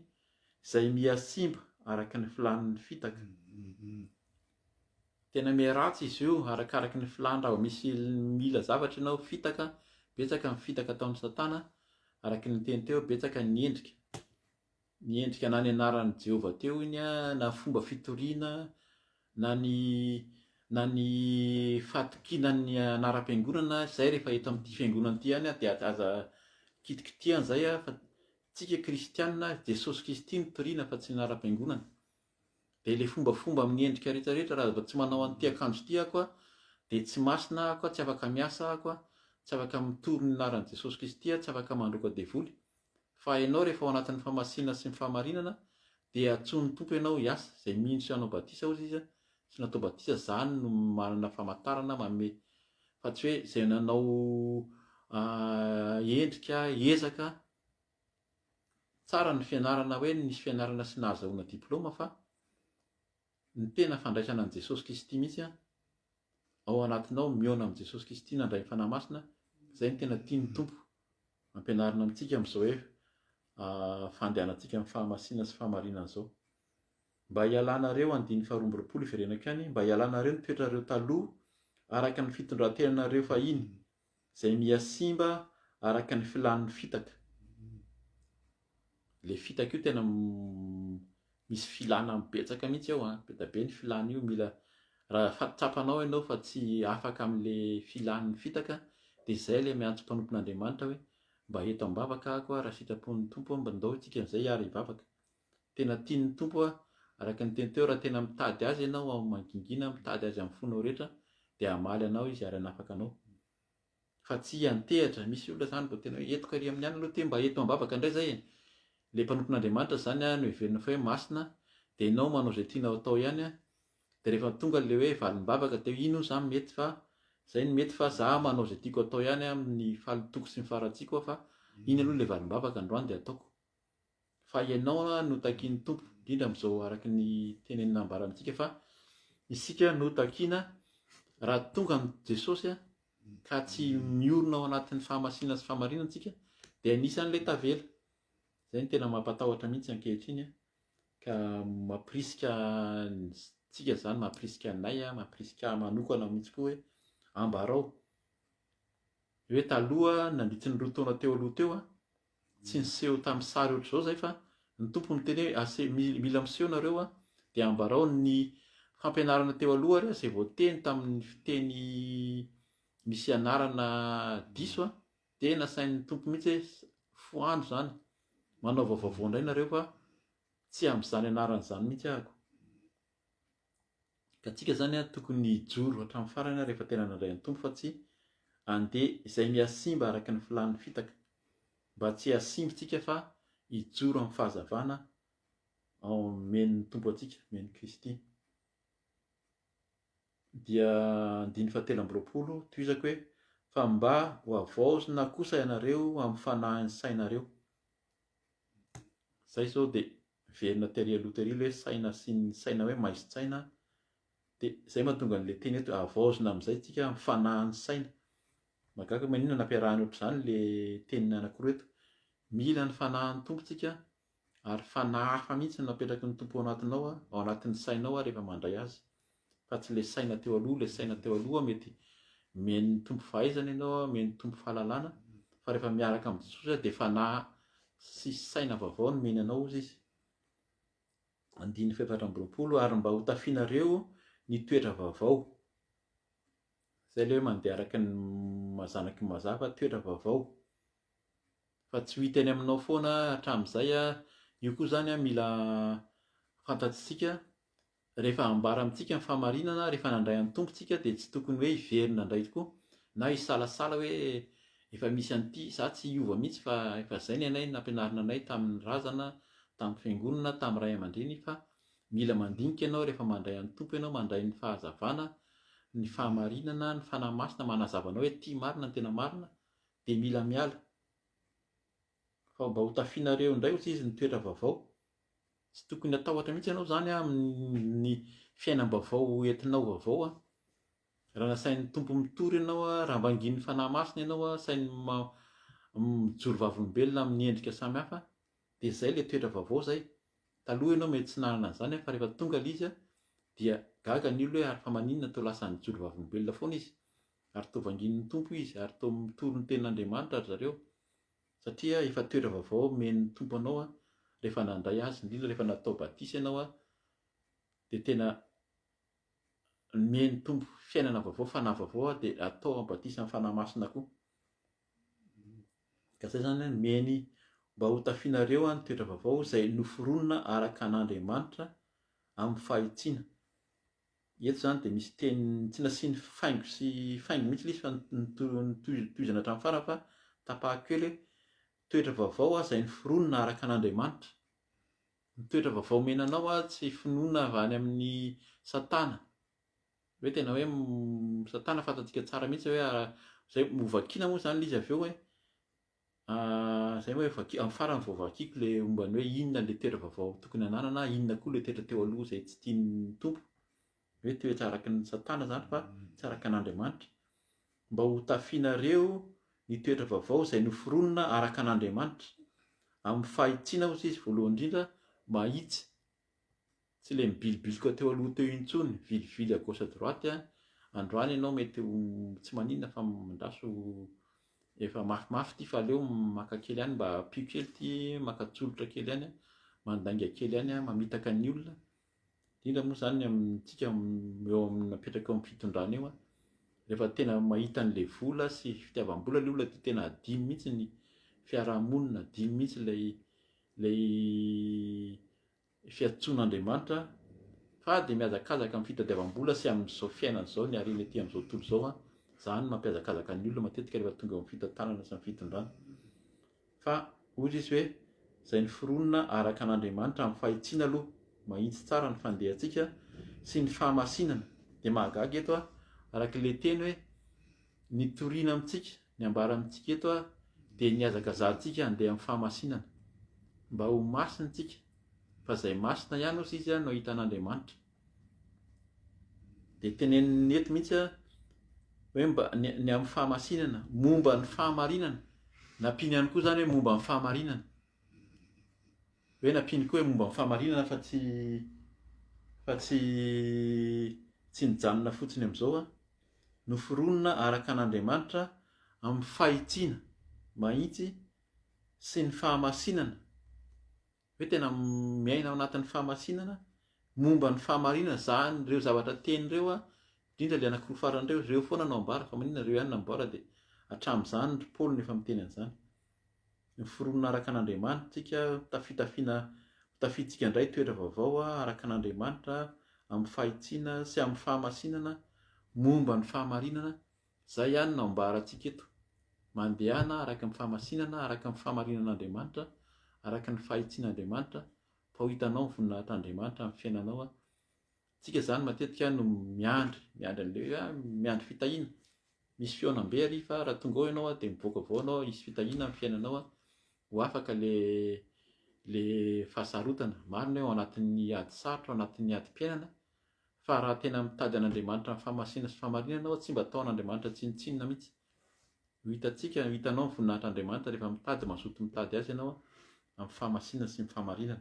izay miha-simba araka ny filàn'ny fitaka. Tena miha-ratsy izy io arakaraky ny filàny raha vao misy mila zavatra ianao, fitaka, betsaka ny fitaka ataon'i Satana, araka ny niteny teo, betsaka ny endrika. Ny endrika na ny anaran'i Jehovah teo iny na fomba fitoriana na ny na ny fahatokiana ny anaram-piangonana izay rehefa eto amin'ity fiangonana ity ihany dia aza kitikitihana izay fa tsika kristiana Jesosy Kristy no toriana fa tsy ny anaram-piangonana. Dia ilay fombafomba amin'ny endrika rehetra rehetra raha vao tsy manao an'ity akanjo ity ako dia tsy masina ako tsy afaka miasa ako tsy afaka mitory ny anaran'i Jesosy Kristy aho tsy afaka mandroaka devoly Fa ianao rehefa ao anatin'ny fahamasinana sy ny fahamarinana dia antsoin'ny Tompo ianao hiasa, izay mino sy hanao batisa hozy izy sy natao batisa zany no manana famantarana manome fa tsy hoe izay nanao endrika ezaka tsara ny fianarana hoe nisy fianarana sy nahazahoana diploma fa ny tena fandraisana an'i Jesosy Kristy mihitsy an ao anatinao mihaona amin'i Jesosy Kristy nandray ny Fanahy Masina izay no tena tian'ny Tompo ampianarina amintsika amin'izao hoe fandehanantsika amin'ny fahamasinana sy fahamarinana izao. Mba hialanareo, andininy faharoa amby roapolo iverenako ihany, mba hialanareo ny toetrareo taloha araka ny fitondran-tenanareo fahiny, izay mihasimba araka ny filàn'ny fitaka. Ilay fitaka io tena misy filàna betsaka mihitsy ao an, be dia be ny filàna io, mila raha tsapanao ianao fa tsy afaka amin'ilay filàn'ny fitaka dia izay ilay miantso mpanompon'Andriamanitra hoe mba eto am-bavaka aho raha sitrapon'ny Tompo mba ndao isika amin'izay hiara hivavaka. Tena tian'ny Tompo aho, araka ny teny teo raha tena mitady Azy ianao ao mangingina, mitady Azy amin'ny fonao rehetra dia hamaly anao Izy ary hanafaka anao. Fa tsy hiantehatra, misy olona zany vao tena hoe entiko ary amin'ny alina aloha ty mba eto am-bavaka indray zay e! Le mpanompon'Andriamanitra zany no heverina fa hoe masina dia ianao manao izay tianao atao ihany dia rehefa tonga le hoe valim-bavaka dia iny hono zany mety fa zay no mety fa za manao izay tiako atao ihany amin'ny fahalotoko sy ny faharatsiako aho fa iny aloha le valim-bavaka androany dia ataoko. Fa ianao no takian'ny Tompo, indrindra amin'izao araka ny tenenina ambara amintsika fa isika no takiana raha tonga amin'i Jesosy ka tsy miorina ao anatin'ny fahamasinana sy fahamarinana isika dia anisan'ilay tavela. Izay no tena mampatahotra mihitsy ankehitriny ka mampirisika antsika izany, mampirisika anay, mampirisika ahy manokana mihitsy koa hoe ambarao hoe taloha nandritry ny 2 taona teo aloha teo tsy niseho tamin'ny sary ohatr'izao zay fa ny Tompo niteny hoe ase mila miseho nareo a dia ambarao ny fampianarana teo aloha ary izay voateny tamin'ny fiteny misy anarana diso a dia nasain'ny Tompo mihitsy hoe foano izany manaova vaovao indray nareo fa tsy amin'izany anarana izany mihitsy ahako. Ka tsika zany an tokony hijoro hatramin'ny farany rehefa tena nandray an'i Tompo fa tsy andeha izay mihasimba araka ny filàn'ny fitaka. Mba tsy hasimba tsika fa hijoro amin'ny fahazavana ao omen'ny Tompo antsika, omen'i Kristy. Dia andininy fahatelo amby roapolo, tohizako hoe, fa mba ho havaozina kosa ianareo amin'ny fanahin'ny sainareo. Zay zao dia miverina tery aloha tery ilay hoe saina sy ny saina hoe maizin-tsaina dia zay mahatonga an'ilay teny eto hoe havaozina amin'izay tsika amin'ny fanahin'ny saina. Mahagaga hoe maninona nampiarahana ohatr'izany le teny anankiroa eto. Mila ny fanahin'ny Tompo tsika ary fanahy hafa mihitsy no napetraky ny Tompo ao anatinao, ao anatin'ny sainao rehefa mandray azy. Fa tsy ilay saina teo aloha, ilay saina teo aloha mety omen'ny Tompo fahaizana ianao, omen'ny Tompo fahalalana, fa rehefa miaraka amin'i Jesosy dia fanahy sy saina vaovao no omeny anao hozy izy. Andininy fahefatra amby roapolo, ary mba hotafianareo ny toetra vaovao. Izay ilay hoe mandeha araka ny zanaky ny mazava, toetra vaovao. Fa tsy ho hita eny aminao foana hatramin'izay. Io koa izany mila fantatsika Rehefa ambara amintsika ny fahamarinana, rehefa nandray an'ny Tompo tsika dia tsy tokony hoe hiverina indray tokoa na hisalasala hoe efa misy an'ity, za tsy hiova mihitsy fa efa zay ny anay nampianarina anay tamin'ny razana, tamin'ny fiangonana, tamin'ny ray aman-dreny fa mila mandinika ianao rehefa mandray an'ny Tompo ianao, mandray ny fahazavana, ny fahamarinana, ny Fanahy Masina manazava anao hoe ity marina ny tena marina dia mila miala fa mba ho tafianareo indray hozy izy ny toetra vaovao. Tsy tokony hatahotra mihitsy ianao izany amin'ny fiainam-baovao entinao vaovao. Raha nasain'ny Tompo mitory ianao, raha vangian'ny Fanahy Masina ianao, asainy mijoro vavolombelona amin'ny endrika samihafa, dia izay ilay toetra vaovao izay. Taloha ianao mety tsy nanana an'izany fa rehefa tonga ilay izy dia gaga ny olona hoe ary fa maninona toa lasa nijoro vavolombelona foana izy, ary toa vangian'ny Tompo izy, ary toa mitory ny tenin'Andriamanitra ry zareo. Satria efa toetra vaovao omen'ny Tompo anao rehefa nandray Azy, indrindra rehefa natao batisa ianao dia tena nomen'ny Tompo fiainana vaovao, fanahy vaovao dia atao batisa amin'ny Fanahy Masina koa. Ka izay izany nomeny mba ho tafianareo ny toetra vaovao izay noforonina araka an'Andriamanitra amin'ny fahitsiana. Eto izany dia misy teny tsy nasiany faingo sy faingo mihitsy ilay izy fa notohizana hatramin'ny farany fa tapahako kely hoe toetra vaovao izay noforonina araka an'Andriamanitra. Ny toetra vaovao omena anao tsy finoana avy any amin'ny satana. Hoe tena hoe satana fantatsika tsara mihitsy hoe izay hovakiana moa izany ilay izy avy eo hoe Zay moa efa amin'ny farany vao vakiko le momba ny hoe inona le toetra vaovao tokony hananana, inona koa le toetra teo aloha izay tsy tian'ny Tompo, hoe toetra araka ny satana zany fa tsy araka an'Andriamanitra. Mba ho tafianareo ny toetra vaovao izay noforonina araka an'Andriamanitra, amin'ny fahitsiana hozy izy voalohany indrindra, mahitsy Tsy le mibilibilika teo aloha teo intsony, vilivily à gauche à droite an, androany ianao mety ho tsy maninona fa andraso efa mafimafy ity fa aleo maka kely ihany mba ampio kely ity, maka tsolotra kely ihany an, mandainga kely ihany an, mamitaka ny olona, indrindra moa izany ny amintsika eo amin'ny napetraka eo amin'ny fitondrana eo an, rehefa tena mahita an'ilay vola sy fitiavam-bola ilay olona dia tena adino mihitsy ny fiarahamonina, adino mihitsy ilay ilay fiantsoan'Andriamanitra fa dia mihazakazaka amin'ny fitadiavam-bola sy amin'izao fiainana izao ny harena ety amin'izao tontolo izao an, izany no mampihazakazaka ny olona matetika rehefa tonga eo amin'ny fitantanana sy ny fitondrana. Fa hoy izy hoe izay noforonina araka an'Andriamanitra amin'ny fahitsiana aloha, mahitsy tsara ny fandehantsika sy ny fahamasinana. Dia mahagaga eto an, araka ilay teny hoe ny toriana amintsika, ny ambara amintsika eto dia ny hihazakazahantsika handeha amin'ny fahamasinana, mba ho masina isika, fa izay masina ihany hozy izy no hahita an'Andriamanitra. Dia teneniny eto mihitsy hoe mba ny, ny amin'ny fahamasinana, momba ny fahamarinana, nampiany ihany koa izany hoe momba ny fahamarinana. Hoe nampiany koa hoe momba ny fahamarinana fa tsy fa tsy tsy nijanona fotsiny amin'izao an. Noforonina araka an'Andriamanitra amin'ny fahitsiana mahitsy sy ny fahamasinana, hoe tena miaina ao anatin'ny fahamasinana, momba ny fahamarinana, izany ireo zavatra teny ireo an, indrindra ilay anankiroa farany ireo, ireo foana no ambara, fa maninona ireo ihany no ambara dia hatramin'izany ry Paoly no efa miteny an'izany. Noforonina araka an'Andriamanitra isika, tafitafiana, hotafiantsika indray toetra vaovao araka an'Andriamanitra amin'ny fahitsiana sy amin'ny fahamasinana momba ny fahamarinana, izay ihany no ambarantsika eto. Mandehana araka ny fahamasinana, araka ny fahamarinan'Andriamanitra, araka ny fahitsian'Andriamanitra, fa ho hitanao ny voninahitr'Andriamanitra amin'ny fiainanao. Tsika izany matetika no miandry, miandry an'ilay hoe miandry fitahiana. Misy fihaonambe ary fa raha tonga ao ianao dia mivoaka avy ao ianao, hisy fitahiana amin'ny fiainanao, ho afaka le le fahasarotana. Marina hoe ao anatin'ny ady sarotra, ao anatin'ny adim-piainana, fa raha tena mitady an'Andriamanitra amin'ny fahamasinana sy fahamarinana ianao, tsy mba ataon'Andriamanitra tsinontsinona mihitsy. Ho hitantsika, ho hitanao ny voninahitr'Andriamanitra rehefa mitady, mazoto mitady Azy ianao amin'ny fahamasinana sy ny fahamarinana.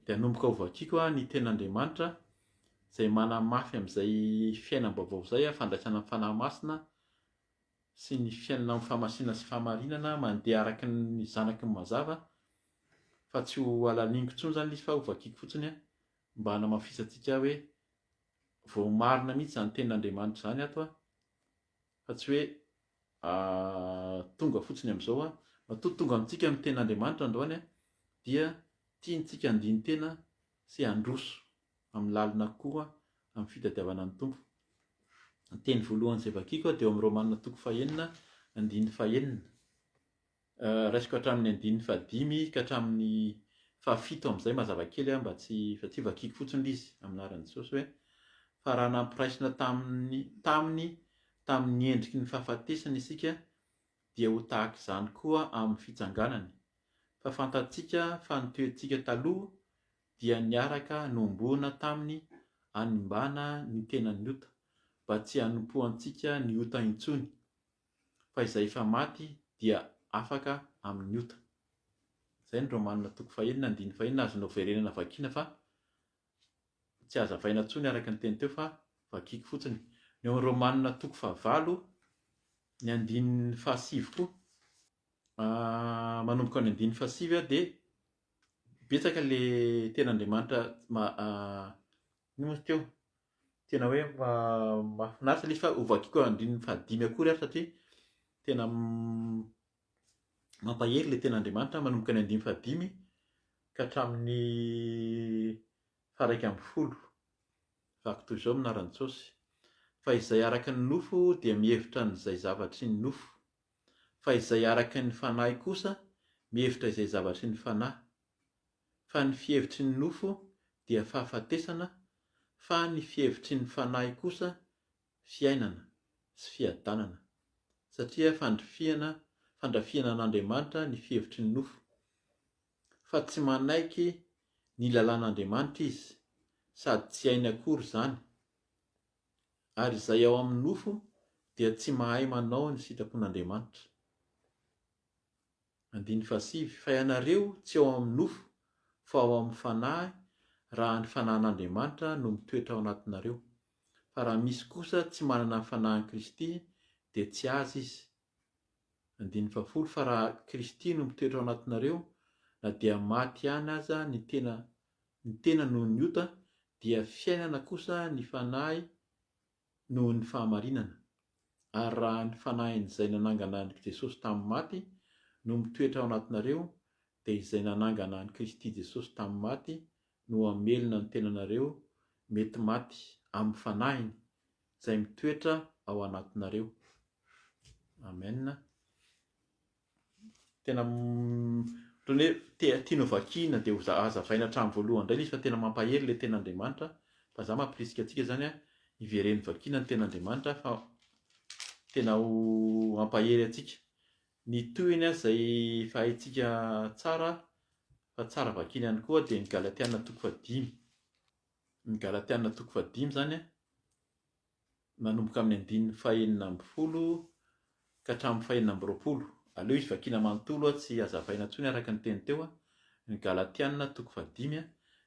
Dia hanomboka hovakiko ny Tenin'Andriamanitra izay manamafy amin'izay fiainam-baovao izay, fandraisana ny Fanahy Masina sy ny fiainana amin'ny fahamasinana sy fahamarinana mandeha araka ny zanaky ny mazava, fa tsy ho halaliniko intsony izany ilay izy fa hovakiko fotsiny mba hanamafisantsika hoe voamarina mihitsy izany Tenin'Andriamanitra izany ato. Fa tsy hoe tonga fotsiny amin'izao. Matoa tonga amintsika ny tenin'Andriamanitra androany dia tiantsika handini-tena sy handroso amin'ny lalina kokoa amin'ny fitadiavana ny Tompo. Ny teny voalohany izay vakiko dia ao amin'ny Romana toko fahenina andininy fahenina. Raisiko hatramin'ny andininy fahadimy ka hatramin'ny fahafito amin'izay mazava kely aho mba tsy fa tsy vakiko fotsiny ilay izy amin'ny anaran'i Jesosy hoe fa raha nampiraisina taminy taminy tamin'ny endriky ny fahafatesany isika dia ho tahaka izany koa amin'ny fitsanganany fa fantatsika fa ny toetsika taloha dia niaraka nohomboana taminy hanimbana ny tenan'ny ota mba tsy hanompoantsika ny ota intsony fa izay efa maty dia afaka amin'ny ota. Izay ny Romana toko fahenina andininy fahenina azonao verenana vakiana fa tsy hazavaina intsony araka ny teny teo fa vakiako fotsiny. Ny ao amin'ny Romana toko fahavalo ny andininy fahasivy koa manomboka ny andininy fahasivy dia betsaka le tenin'Andriamanitra inona moa izy teo? Tena hoe mahafinaritra ilay izy fa hovakiko andininy fahadimy akory ary satria tena mampahery ilay tenin'Andriamanitra manomboka ny andininy fahadimy ka hatramin'ny faha-11. Vaky toy izao amin'ny anaran'i Jesosy. Fa izay araka ny nofo dia mihevitra an'izay zavatry ny nofo, fa izay araka ny fanahy kosa mihevitra izay zavatry ny fanahy. Fa ny fihevitry ny nofo dia fahafatesana, fa ny fihevitry ny fanahy kosa fiainana sy fiadanana, satria fandrifihana fandrafihana an'Andriamanitra ny fihevitry ny nofo, fa tsy manaiky ny lalàn'Andriamanitra izy, sady tsy hainy akory izany, ary izay ao amin'ny nofo dia tsy mahay manao ny sitrapon'Andriamanitra. Andininy fahasivy, Fa ianareo tsy ao amin'ny nofo, fa ao amin'ny Fanahy, raha ny Fanahin'Andriamanitra no mitoetra ao anatinareo. Fa raha misy kosa tsy manana ny Fanahin'i Kristy, dia tsy azy izy. Andininy fahafolo, Fa raha Kristy no mitoetra ao anatinareo, na dia maty ihany aza ny tena ny tena noho ny ota, dia fiainana kosa ny Fanahy noho ny fahamarinana, ary raha ny Fanahin'Izay nanangana an'i Jesosy tamin'ny maty no mitoetra ao anatinareo, dia Izay nanangana an'i Kristy Jesosy tamin'ny maty no hamelona ny tenanareo mety maty amin'ny Fanahiny izay mitoetra ao anatinareo. Amen. Tena ohatran'ny hoe te tianao vakiana dia ho hazavaina hatramin'ny voalohany indray ilay izy fa tena mampahery ilay tenin'Andriamanitra fa za mampirisika antsika izany an hivereno vakiana ny tenin'Andriamanitra fa tena ho hampahery antsika. Ny tohiny izay efa haintsika tsara fa tsara vakiana ihany koa dia ny Galatiana toko fahadimy. Ny Galatiana toko fahadimy izany an manomboka amin'ny andininy fahenina ambin'ny folo ka hatramin'ny fahenina amby roapolo. Aleo izy vakiana manontolo tsy hazavaina intsony araka ny teny teo. Ny Galatiana toko fahadimy,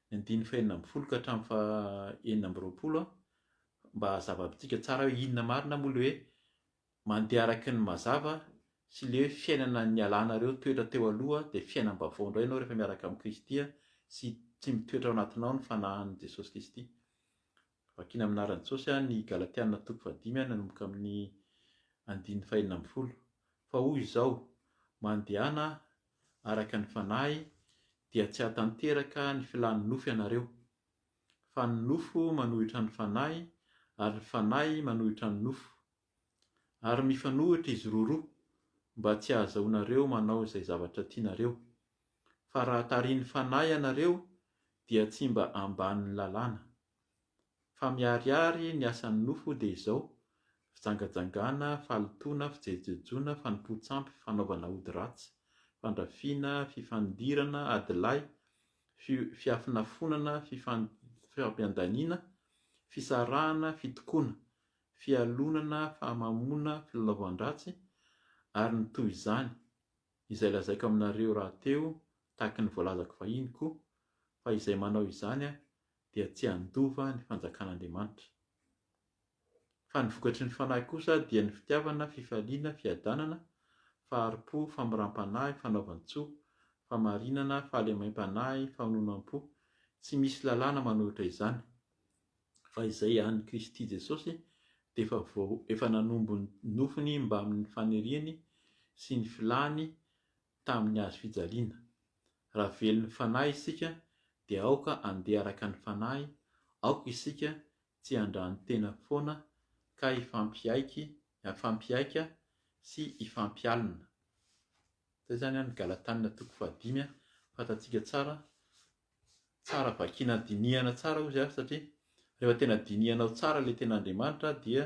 ny andininy fahenina ambin'ny folo ka hatramin'ny fahenina amby roapolo mba hazava amintsika tsara hoe inona marina moa ilay hoe mandeha araka ny mazava sy ilay hoe fiainana nialanareo toetra teo aloha dia fiainam-baovao indray ianao rehefa miaraka amin'i Kristy sy tsy mitoetra ao anatinao ny fanahin'i Jesosy Kristy. Vakina amin'ny anaran'i Jesosy ny Galatiana toko fahadimy nanomboka amin'ny andininy fahenina ambin'ny folo. Fa hoy izao, Mandehana araka ny Fanahy, dia tsy hahatanteraka ny filan'ny nofo ianareo. Fa ny nofo manohitra ny Fanahy, ary ny Fanahy manohitra ny nofo. Ary mifanohitra izy roroa, mba tsy hahazahoanareo manao izay zavatra tianareo. Fa raha tarihin'ny Fanahy ianareo, dia tsy mba ambanin'ny lalàna. Fa miharihary ny asan'ny nofo dia izao, fijangajangana, fahalotoana, fijejojejoana, fanompoan-tsampy, fanaovana ody ratsy, fandrafiana, fifandirana, adilahy, fiafonafonana, fifampiandaniana, fisarahana, fitokoana, fialonana, fahamamoana, filalaovan-dratsy, ary ny toy izany, izay lazaiko aminareo rahateo tahaky ny voalazako fahiny koa, fa izay manao izany dia tsy handova ny fanjakan'Andriamanitra. Fa ny vokatry ny Fanahy kosa dia ny fitiavana, fifaliana, fiadanana, fahari-po, famoram-panahy, fanaovan-tsoa, famarinana, fahalemem-panahy, fahononam-po, tsy misy lalàna manohitra izany. Fa izay an'i Kristy Jesosy dia efa vao efa nanombo ny nofony mbamin'ny faniriany sy ny filany tamin'ny hazo fijaliana. Raha velon'ny Fanahy isika dia aoka handeha araka ny Fanahy, aoka isika tsy handrano-tena foana ka hifampiaiky, hifampihaika sy hifampialona. Izay izany ny Galatana toko fahadimy, fantatsika tsara, tsara vakiana dinihana tsara hozy aho satria rehefa tena dinihanao tsara ilay tena Andriamanitra dia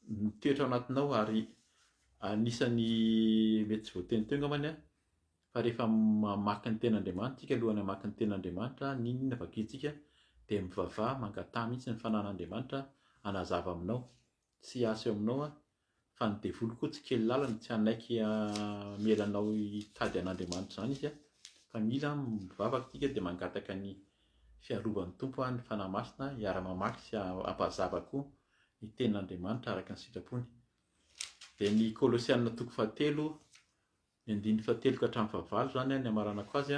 mitoetra ao anatinao ary anisan'ny mety tsy voateny teo angambany aho fa rehefa mamaky ny tenin'Andriamanitra isika alohan'ny hamaky ny tenin'Andriamanitra n'inon'inona vakintsika dia mivavaha mangataha mihitsy ny fanan'Andriamanitra hanazava aminao sy hiasa eo aminao fa ny devoly koa tsy kely lalana tsy hanaiky hamela anao hitady an'Andriamanitra izany izy fa mila mivavaka isika dia mangataka ny fiarovan'ny Tompo ny Fanahy Masina hiara-mamaky sy hampazava koa ny tenin'Andriamanitra araka ny sitrapony. Dia ny Kolosiana toko fahatelo, ny andininy fahatelo ka hatramin'ny fahavalo izany ny hamaranako azy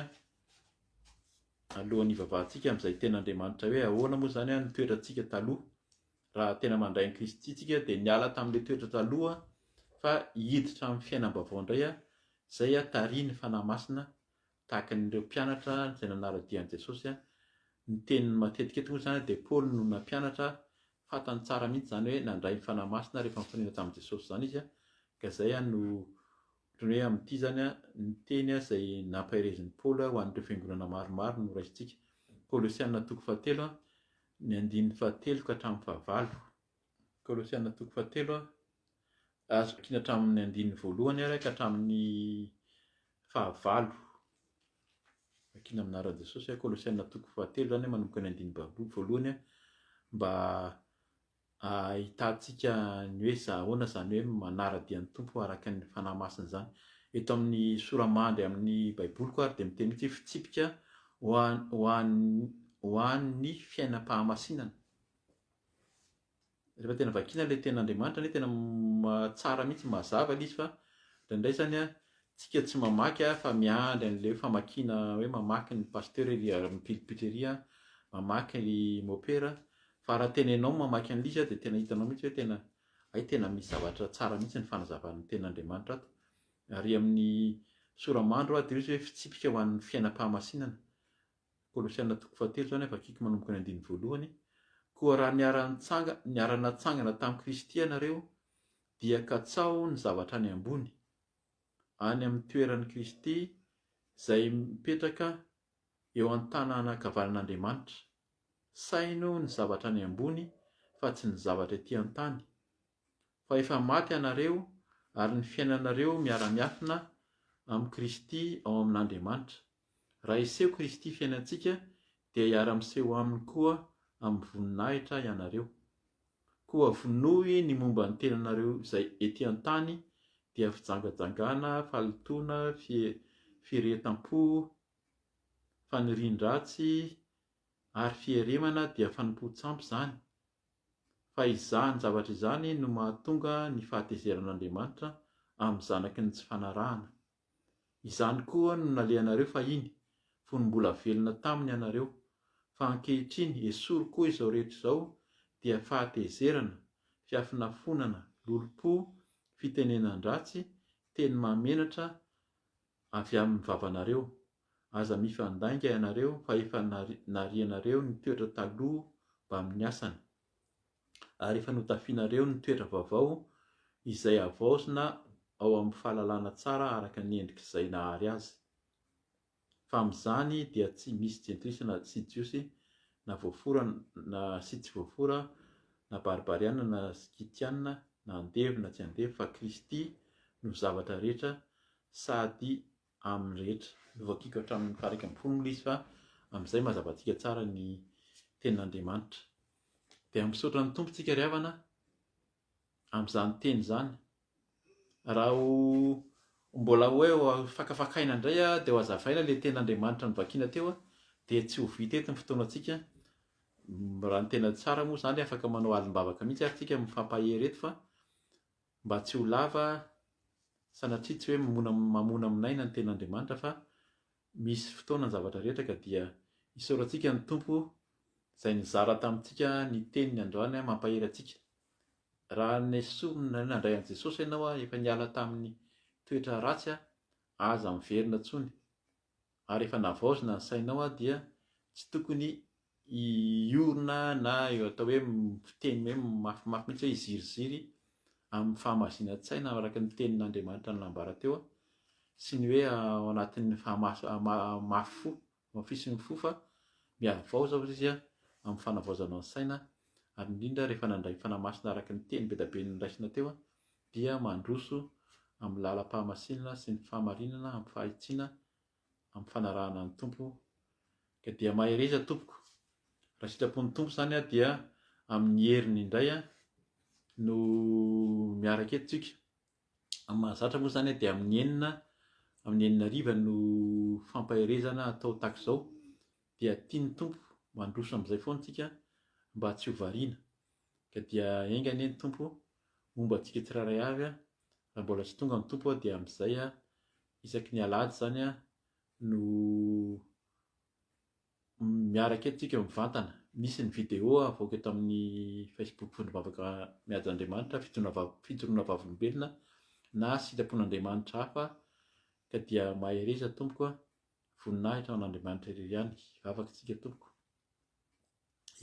alohan'ny hivavahantsika amin'izay tenin'Andriamanitra hoe ahoana moa izany ny toetrantsika taloha. Raha tena mandray an'i Kristy tsika dia niala tamin'ilay toetra taloha fa hiditra amin'ny fiainam-baovao indray izay tarihin'ny Fanahy Masina tahaka an'ireo mpianatra izay nanara-dia an'i Jesosy. Ny teniny matetika eto moa izany dia Paoly no nampianatra, fantany tsara mihitsy izany hoe nandray ny Fanahy Masina rehefa nifanena tamin'i Jesosy izany izy, ka izay no ohatran'ny hoe amin'ity izany ny teny izay nampaherezin'i Paoly ho an'ireo fiangonana maromaro no raisintsika. Kolosiana toko fahatelo, ny andininy fahatelo ka hatramin'ny fahavalo. Kolosiana toko fahatelo, azo vakiana hatramin'ny andininy voalohany ary ka hatramin'ny fahavalo. Vakiana amin'ny anaran'i Jesosy, Kolosiana toko fahatelo izany manomboka ny andininy voalohany mba ahitantsika ny hoe za ahoana izany hoe manara-dia ny Tompo araka ny Fanahy Masina izany. Eto amin'ny sora-mandry amin'ny Baiboliko ary dia miteny mihitsy hoe fitsipika ho ho an'ny fiainam-pahamasinana. Rehefa tena vakiana ilay tenin'Andriamanitra anie tena tsara mihitsy, mazava ilay izy fa indraindray izany an, tsika tsy mamaky fa miandry an'ilay hoe famakiana hoe mamaky ny pasteur ery amin'ny pilipitra ery an, mamaky ny mopera, fa raha tena ianao no mamaky an'ilay izy dia tena hitanao mihitsy hoe tena hay tena misy zavatra tsara mihitsy ny fanazavan'ny tenin'Andriamanitra ato. Ary amin'ny sora-mandro dia hoy izy hoe fitsipika ho an'ny fiainam-pahamasinana. Kolosiana toko fahatelo izany vakiko manomboka ny andininy voalohany, Koa raha niara-nitsanga, niara-natsangana tamin'i Kristy ianareo, dia katsaho ny zavatra any ambony, any amin'ny toeran'i Kristy izay mipetraka eo an-tanana ankavanan'Andriamanitra. Saino ny zavatra any ambony fa tsy ny zavatra ety an-tany. Fa efa maty ianareo ary ny fiainanareo miara-miafina amin'i Kristy ao amin'Andriamanitra. Raha hiseho Kristy fiainantsika dia hiara-miseho Aminy koa amin'ny voninahitra ianareo. Koa vonoy ny momba ny tenanareo izay ety an-tany dia fijangajangana, fahalotoana, firehetam-po, fanirian-dratsy ary fieremana dia fanompoan-tsampy izany. Fa izany zavatra izany no mahatonga ny fahatezeran'Andriamanitra amin'ny zanaky ny tsy fanarahana. Izany koa no nalehanareo fahiny, fony mbola velona taminy ianareo. Fa ankehitriny, esory koa izao rehetra izao, dia fahatezerana, fiafonafonana, lolompo, fitenenan-dratsy, teny mahamenatra avy amin'ny vavanareo. Aza mifandainga ianareo, fa efa narianareo ny toetra taloha mbamin'ny asany. ary efa notafianareo ny toetra vaovao izay havaozina ao amin'ny fahalalana tsara araka ny endrik'izay nahary azy. Fa amin'izany dia tsy misy jentilisa na sy jiosy, na voafora na sy tsy voafora, na barbariana na skytiana, na andevo na tsy andevo, fa Kristy no zavatra rehetra sady amin'ny rehetra. Novakiako hatramin'ny faha 11 moa ilay izy fa amin'izay mazava antsika tsara ny tenin'Andriamanitra. Dia misaotra ny Tompo tsika ry havana amin'izany teny izany. Raha ho mbola hoe ho fakafakaina indray dia ho hazavaina ilay tenin'Andriamanitra novakiana teo dia tsy ho vita eto ny fotoanantsika. Raha ny tena tsara moa izany afaka manao alim-bavaka mihitsy ary tsika mifampahery eto fa mba tsy ho lava sanatria tsy hoe mamona mamonamonaina ny tenin'Andriamanitra fa misy fotoana ny zavatra rehetra ka dia isaorantsika ny Tompo izay nizara tamintsika ny teniny androany mampahery antsika. Raha nesorina nandray an'i Jesosy ianao, efa niala tamin'ny toetra ratsy, aza miverina intsony. Ary efa navaozina ny sainao dia tsy tokony hiorina na eo atao hoe fiteny hoe mafimafy mihitsy hoe hiziriziry amin'ny fahamazinan-tsaina araka ny tenin'Andriamanitra nambara teo sy ny hoe ao anatin'ny fahamafy fo, hamafisin'ny fo fa mihavaoza hozy izy amin'ny fanavaozanao ny saina ary indrindra rehefa nandray ny Fanahy Masina araka ny teny be dia be noraisina teo dia mandroso amin'ny lalam-pahamasinana sy ny fahamarinana amin'ny fahitsiana amin'ny fanarahana ny Tompo ka dia mahereza tompoko raha sitrapon'ny Tompo izany dia amin'ny heriny indray no miaraka eto tsika Amin'ny mahazatra moa izany dia amin'ny enina, amin'ny enina hariva no fampaherezana atao tahaka izao, dia tian'ny Tompo mandroso amin'izay foana isika mba tsy ho variana. Ka dia enga anie ny Tompo homba antsika tsirairay avy, raha mbola tsy tonga ny Tompo dia amin'izay isaky ny alahady izany no Miaraka eto tsika mivantana. Misy ny vidéo avoaka eto amin'ny Facebook Vondrom-bavaka Mihaja Andriamanitra, fijoroana vavolombelona na sitrapon'Andriamanitra hafa ka dia mahereza tompoko a! Voninahitra ho an'Andriamanitra irery ihany. Hivavaka tsika tompoko.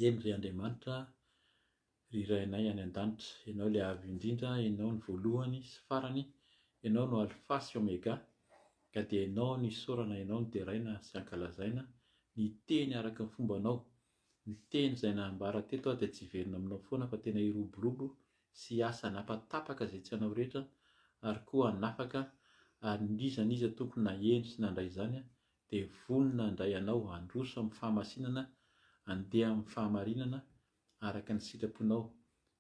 Eny ry Andriamanitra, ry Rainay any an-danitra, Ianao ilay Avo Indrindra, Ianao no voalohany sy farany, Ianao no Alfa sy Omega, ka dia Ianao no isaorana, Ianao no deraina sy ankalazaina, ny teny araka ny fombanao, ny teny izay nambara teto aho dia tsy hiverina aminao foana fa tena hiroborobo sy hiasa hanapatapaka izay tsy anao rehetra ary koa hanafaka ary n'iza n'iza Tompo naheno sy nandray izany dia vonona handray anao handroso amin'ny fahamasinana, handeha amin'ny fahamarinana araka ny sitraponao,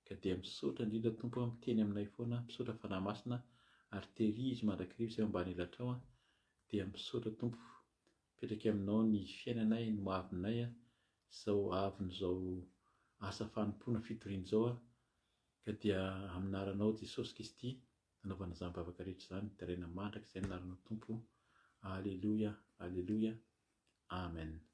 ka dia misaotra indrindra Tompo a, miteny aminay foana, misaotra Fanahy Masina ary tehirizo mandrakariva izay ao ambany elatrao a, dia misaotra Tompo, mipetraka aminao ny fiainanay, ny hoavinay a, izao avin'izao asa fanompoana fitoriana izao a, ka dia aminaranao Jesosy Kristy nanaovana izany vavaka rehetra izany, deraina mandrakizay ny anaranao Tompo, Aleloia, Aleloia, Amen.